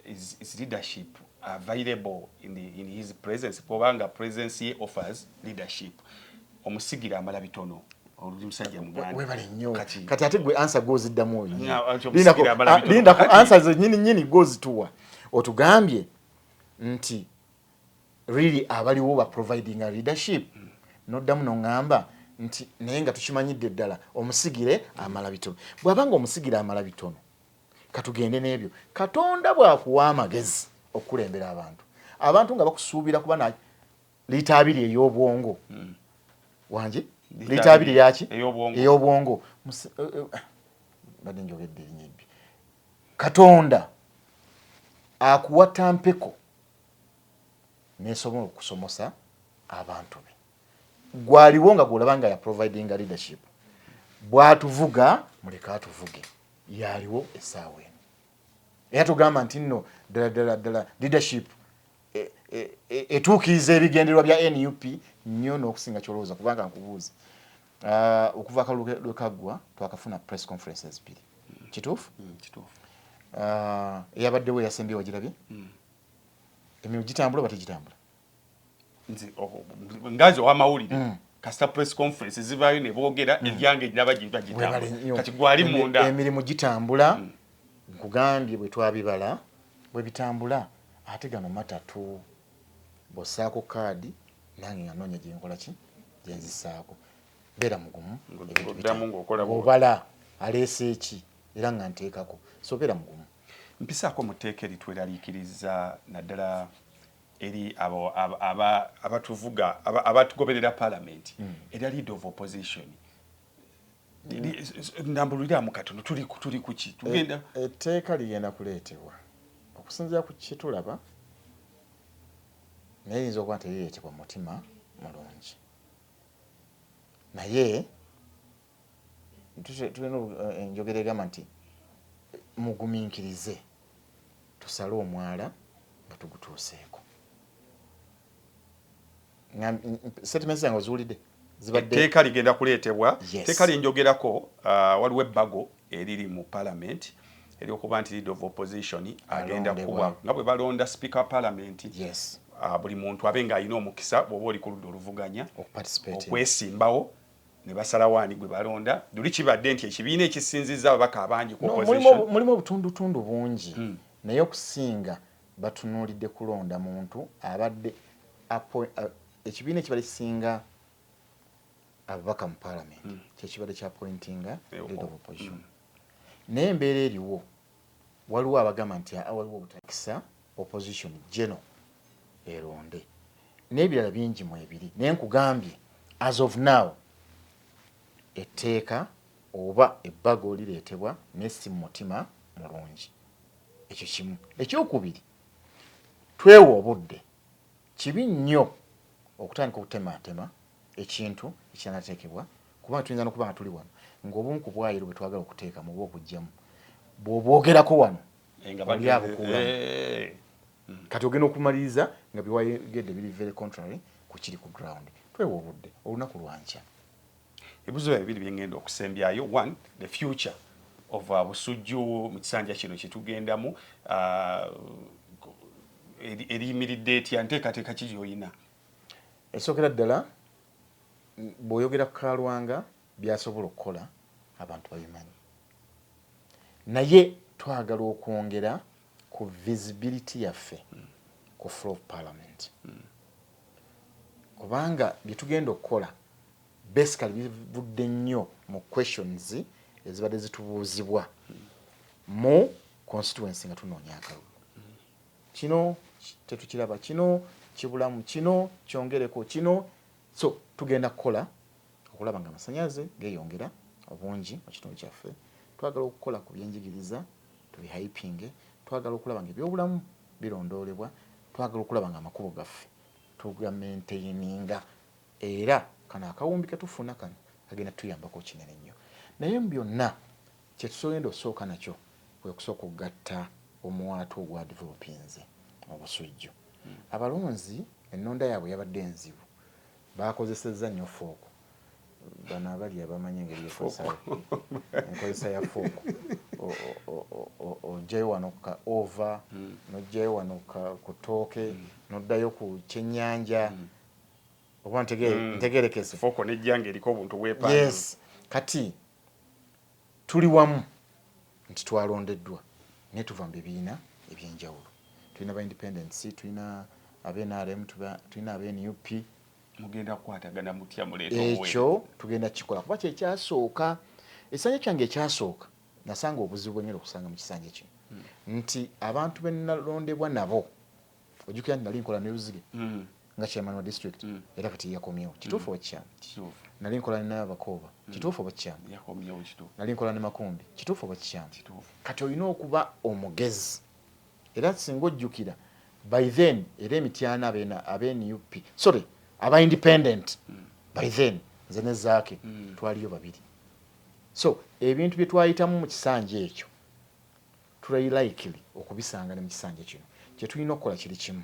Is leadership available in his presence? Kubanga presence ye offers leadership. Omusigire amala bitono, oli musajja muganda. Webale nnyo. Kati ate gwe answer goziddamu. Lindako, answer zenyini nyini gozituwa. Otugambye nti really abaliwo ba providing a leadership. Noddamu noŋŋamba nti naye nga tukimanyidde ddala omusigire amala bitono. Bw'abanga omusigire amala bitono, katugende n'ebyo. Katonda bw'akuwa amagezi okukulembera abantu, abantu nga bakusuubira kuba na liita 2 ey'obwongo. Wangi liita 2 yaki ey'obwongo. Badde njogedde erinnya ebbi. Katonda akuwa tampeko nesobola okusomosa abantu be. Gwaliwo nga gwolaba nga ya providing leadership, bwatuvuga muleke atuvuge, yaliwo essaawa eno. Era tugamba nti nno ddala ddala ddala leadership etuukiriza ebigendererwa bya NUP nnyo n'okusinga kyolowooza. Kubanga nkubuuza, okuva akalulu lwe kaggwa twakafuna press conferences bbiri, kituufu? Eyabaddewo eyasembye wagirabye? Emirimu gitambula oba tegitambula? Ngazi owamawulire, kasita press conference zivaayo ne boogera, ebyange ndaba gitambula. Kati gwali munda. Emirimu gitambula, nkugambye bwe twabibala bwe bitambula. Ate gano matatu bw'ossaako kaadi, nange nga noonya gyenkola ki gyenzisaako. Beera mugumu, obala aleese eki era nga nteekako, so beera mugumu. Mpisaako mu tteeka eritweraliikiriza naddala eri abo abatuvuga, abatugoberera parliament, erya leader of opposition. Ndambululiramu katono, tuli kuki tugenda? Etteeka ligenda kuleetebwa okusinziira ku kitulaba, naye liyinza okuba nti terireetebwa mutima mulungi, naye tulina enjogera egamba nti mugumiikirize tusale omwala nga tugutuuseeko. Statements zange oziwulidde? Etteeka ligenda kuleetebwa. Etteeka lyenjogerako, waliwo ebbago eriri mu parliament eryokuba nti leader of opposition agenda kuba nga bwe balonda speaker wa parliament. Buli muntu abe ng'alina omukisa, bw'oba oli ku ludda oluvuganya, okwesimbawo ne basalawo ani gwe balonda. Luli kibadde nti ekibiina ekisinzizza ababaka abangi ku opposition. Mulimu obutundutundu bungi, naye okusinga batunuulidde kulonda muntu abadde ekibiina ekibadde kisinga ababaka mu parliament, kyekibadde kya appointinga leader of opposition. Naye embeera eriwo, waliwo abagamba nti waliwo obutakisa opposition geno eronde n'ebirala bingi mu ebiri. Naye nkugambye, as of now etteeka oba ebbago lireetebwa, naye si mu mutima mulungi. Ekyo kimu. Ekyokubiri, twewa obudde. Kibi nnyo okutandika okutematema ekintu ekyanateekebwa, kubanga tuyinza nokuba nga tuli wano ng'obumu ku bwayiro bwe twagala okuteekamu oba okuggyamu bw'obwogerako wano oli abukuulamu. Kati ogenda okumaliriza nga byewayogedde biri very contrary ku kiri ku ground. Twewa obudde, olunaku lwankya. Ebibuzo bibiri byengenda okusembyayo. One, the future of Busujju mu kisanja kino kyetugendamu eriyimiridde etya? Nteekateeka ki gy'oyina? Esookera ddala, bw'oyogera ku Kalwanga byasobola okukola abantu babimanyi, naye twagala okwongera ku visibility yaffe ku floor of parliament, kubanga byetugenda okukola basically bivudde nnyo mu questions ezibadde zitubuuzibwa mu constituency nga tunoonya akalulu. Kino tetukiraba, kino kibulamu, kino kyongereko kino. So tugenda kukola okulaba nga amasanyalaze geeyongera obungi mu kitundu kyaffe. Twagala okukola ku byenjigiriza tubihypinge. Twagala okulaba nga ebyobulamu birondoolebwa. Twagala okulaba nga amakubo gaffe tugamaintaininga, era kano akawumbi ketufuna kano kagenda tuyambako kinene nnyo. Naye mu byonna Kyetugenda osooka nakyo kwe kusooka okugatta omuwaatwa ogwa developinze obusujju. Abalonzi ennonda yaabwe yabadde enzibu, bakozesezza nnyo fork. Bano abali abamanyi engeri enkozesa ya fork, ojjayo wano ka ova, nojjayo wano ku ttooke, noddayo ku kyennyanja, oba ntegerekese? Fork nejjanga eriko obuntu bwepanze. Yes, kati tuli wamu nti twalondeddwa naye tuva mu bibiina ebyenjawulo. Tulina ba independence, tulina abe NRM, tulina abe NUP. Mugenda kukwatagana mutya muleeta? Ekyo tugenda kukikola kuba kyekyasooka. Ekisanja kyange ekyasooka nasanga obuzibu bwenyera okusanga mu kisanja kino nti abantu benalondebwa nabo, ojjukira nti nali nkola ne Luzige nga chairman wa district, era kati yakomyewo. Kituufu oba kikyamu? Kituufu. Nali nkola ne Abakooba. Kituufu oba kikyamu? Yakomyewo, kituufu. Nali nkola ne Makumbi. Kituufu oba kikyamu? Kituufu. Kati olina okuba omugezi, era singa ojjukira by then era emityana abe NUP, sorry, aba independent, by then nze ne Zaake twaliyo babiri. So ebintu bye twayitamu mu kisanja ekyo tuli likely okubisanga ne mu kisanja kino. Kyetulina okukola kiri kimu: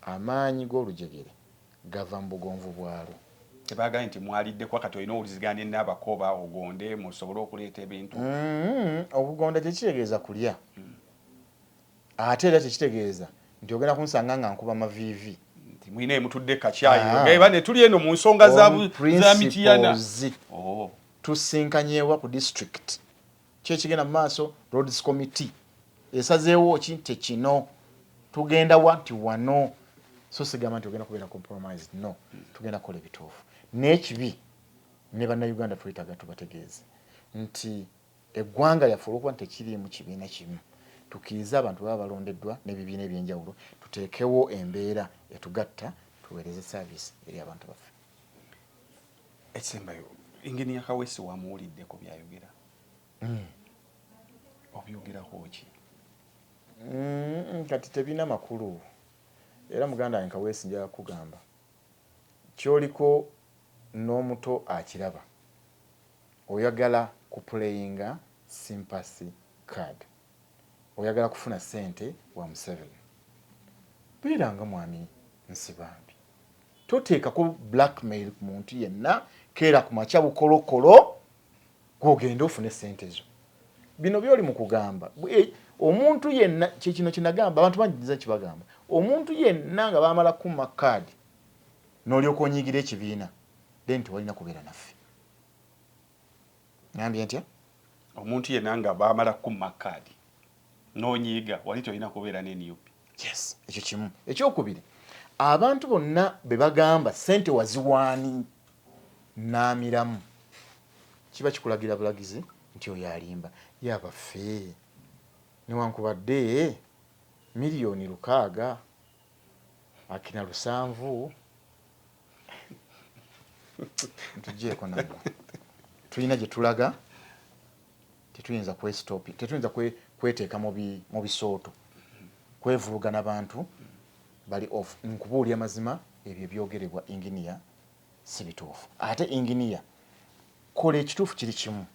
amaanyi g'olujegere gava mu bugonvu bwalwo. Tebagambye nti mwaliddeko, kati olina owuliziganya n'Abakooba ogonde musobole okuleeta ebintu? Obugonda tekitegeeza kulya, ate era tekitegeeza nti ogenda kunsanga nga nkuba maviivi. Nti mwine mutudde kacyayi. Ah. Eba ne tuli eno mu nsonga On za Mityana. principles. Oh. Tusinkanyewa ku district, kyekigenda mu maaso, roads committee esazeewo ki nti kino tugenda wa nti wano. So sigamba nti ogenda kubeera compromised, no, tugenda kukola ebituufu n'ekibi. Ne Bannayuganda twetaaga tubategeeze nti eggwanga lyaffe olwokuba nti tekiriimu kibiina kimu, tukkirize abantu baba balondeddwa n'ebibiina ebyenjawulo, tuteekewo embeera etugatta, tuweereze service eri abantu baffe. Ekisembayo, Inginiya Kaweesi wamuwuliddeko byayogera? Obyogerako ki? Kati tebina makulu. Era muganda wange Kaweesi, njagala kugamba kyoliko n'omuto akiraba, oyagala kuplayinga sympathy card, oyagala kufuna ssente wa Museveni. Beeranga mwami Nsibambi, toteekako blackmail ku muntu yenna. Keera ku makya bukolokolo gwogende ofune ssente zo. Bino byoli mu kugamba omuntu yenna, kyekino kyenagamba abantu bangi, nza kibagamba, omuntu yenna nga bamala kumma kaadi n'olyoka onyigira ekibiina, then tewalina kubeera naffe. Ngambye ntya? Omuntu yenna nga bamala kumma kaadi n'onyiiga, wali tolina kubeera ne NUP. Yes, ekyo kimu. Ekyokubiri, abantu bonna be bagamba sente waziwaani n'amiramu, kiba kikulagira bulagizi nti oyo alimba. Yabaffe, newankubadde 647 million ntugyeko, nammwe tulina gye tulaga, tetuyinza kwestop, tetuyinza kweteeka mu bisooto kwevuluga n'abantu bali off. Nkubuulya mazima, ebyo ebyogerebwa inginiya si bituufu. Ate inginiya, kola ekituufu kiri kimu,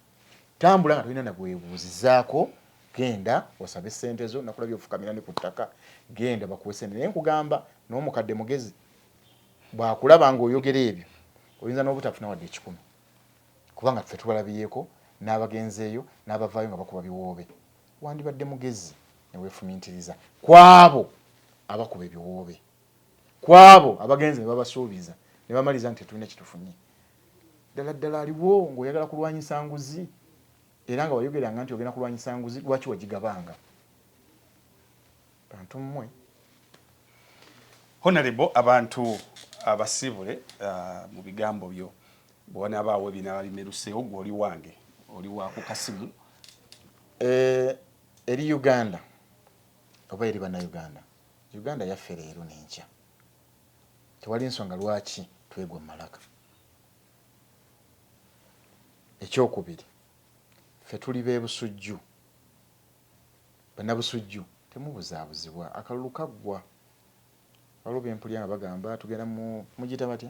tambula nga tolina nagwebuuzizaako, genda osabe sente zo. Nakulabye ofukamira ne ku ttaka, genda bakuwe sente. Naye nkugamba n'omukadde mugezi bwakulaba ng'oyogera ebyo, oyinza n'obutafuna wadde 100, kubanga ffe tubalabyeko n'abagenzeeyo n'abavaayo nga bakuba biwoobe. Wandibadde mugezi neweefumintiriza kwabo abakuba ebiwoobe, kwabo abagenzi ne babasuubiza ne bamaliriza nti tetulina kitufunye. Ddala ddala aliwo ng'oyagala kulwanyisa nguzi, era nga wayogeranga nti ogenda kulwanyisa nguzi, lwaki wagigabanga? Bantu mmwe. Honorable, abantu abasiibule mu bigambo byo. Bwe wanaabaawo ebinaaba bimeruseewo, gwe oli wange, oli waku kasimu. Eri Uganda oba eri Bannayuganda, Uganda yaffe leero n'enkya. Tewali nsonga lwaki twegwa mu malaka. Ekyokubiri, ffe tuli b'e Busujju, Bannabusujju, temubuzaabuzibwa. Akalulu kaggwa, waliwo bempulya nga bagamba tugenda mugiyita batya?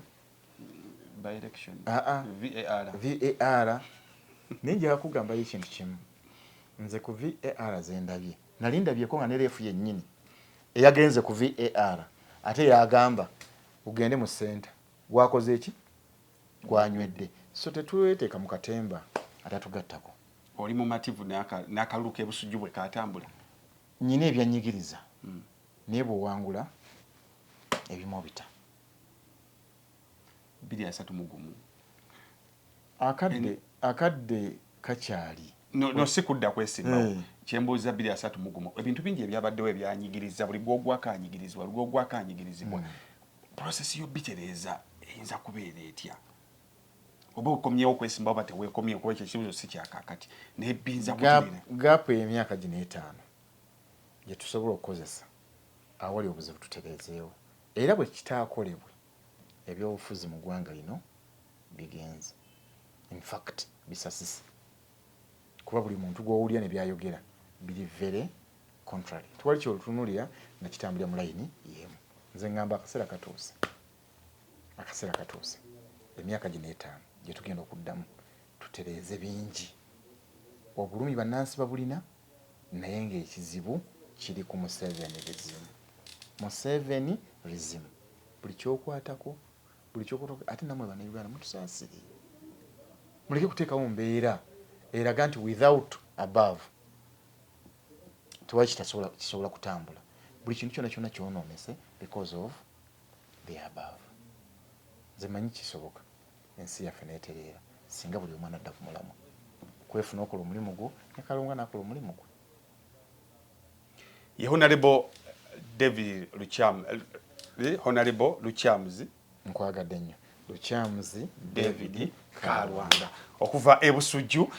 By election. Aa. VAR. VAR. Naye njagala kugambayo ekintu kimu. Nze ku VAR zendabye, nali ndabyeko nga ne ref yennyini eyagenze ku VAR ate yagamba ugende mu center, gwakoze eki gwanywedde. So tetweteeka mu katemba atatugattako. Oli mumativu n'akalulu k'ebusujju bwe katambula? Nyina ebyanyigiriza, naye bw'owangula ebimu obita. 231. Akadde kakyali. No, si kudda kwesimbawo. Kyembuuza, 231, ebintu bingi ebyabaddewo ebyanyigiriza, buli gwogwako anyigirizibwa, buli gwogwako anyigirizibwa. Process y'obitereeza eyinza kubeera etya? Oba okomyewo okwesimbawo, oba teweekomyewo? Kuba ekyo ekibuzo si kyakaakati, naye biyinza kutereera. Gap y'emyaka gino 5 gye tusobola okukozesa awali obuzibu tutereezeewo, era bwe kitaakolebwe, ebyobufuzi mu ggwanga lino bigenze, in fact bisasise, kuba buli muntu gw'owulira ne byayogera biri very contrary. Tewali kyolutunulira nga kitambulira mu layini y'emu. Nze ŋŋamba akaseera katuuse, akaseera katuuse, emyaka gino 5 gye tugenda okuddamu tutereeze bingi. Obulumi bannansi babulina, naye ng'ekizibu kiri ku Museveni regime. Museveni regime, buli kyokwatako, buli kyokwatako. Ate nammwe Bannayuganda mutusaasire, muleke kuteekawo mbeera eraga nti without above tewali kisobola kutambula. Buli kintu kyonna kyonna kyonoonese because of the above. Nze manyi kisoboka ensi yaffe neetereera singa buli omwana adda ku mulamwa, kwefuna okola omulimu gwo, ne Kalunga n'akola omulimu gwe. Ye Honorable David Lucham, Honorable Lukyamuzi. Nkwagadde nnyo, Lukyamuzi. David Kalwanga okuva e Busujju.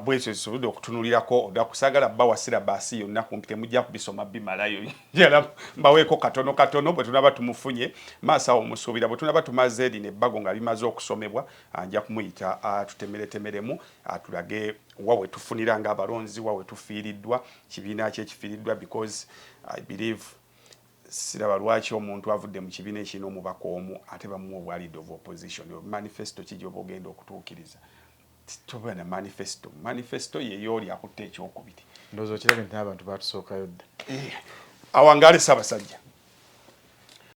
Bwekyo kisobodde okutunulirako odakusagala bba wasira baasi yonna kumpi temujja kubisoma bimalayo. Njala mbaweeko katono katono bwe tunaba tumufunye maaso awo. Musuubira bwe tunaba tumaze lino ebbago nga limaze okusomebwa, nja kumuyita tutemeretemeremu, atulage wa we tufunira ng'abalonzi, wa we tufiiriddwa, kibiina ki ekifiiriddwa, because I believe siraba lwaki omuntu avudde mu kibiina ekirina omubaka omu ate bamuwa obwa leader of opposition. Manifesto ki gyoba ogenda okutuukiriza? Toba na manifesto. Manifesto yeyo oli akutte ekyokubiri. Ndowooza okirabye nti n'abantu batusookayo dda. Eh, awangaale Ssaabasajja.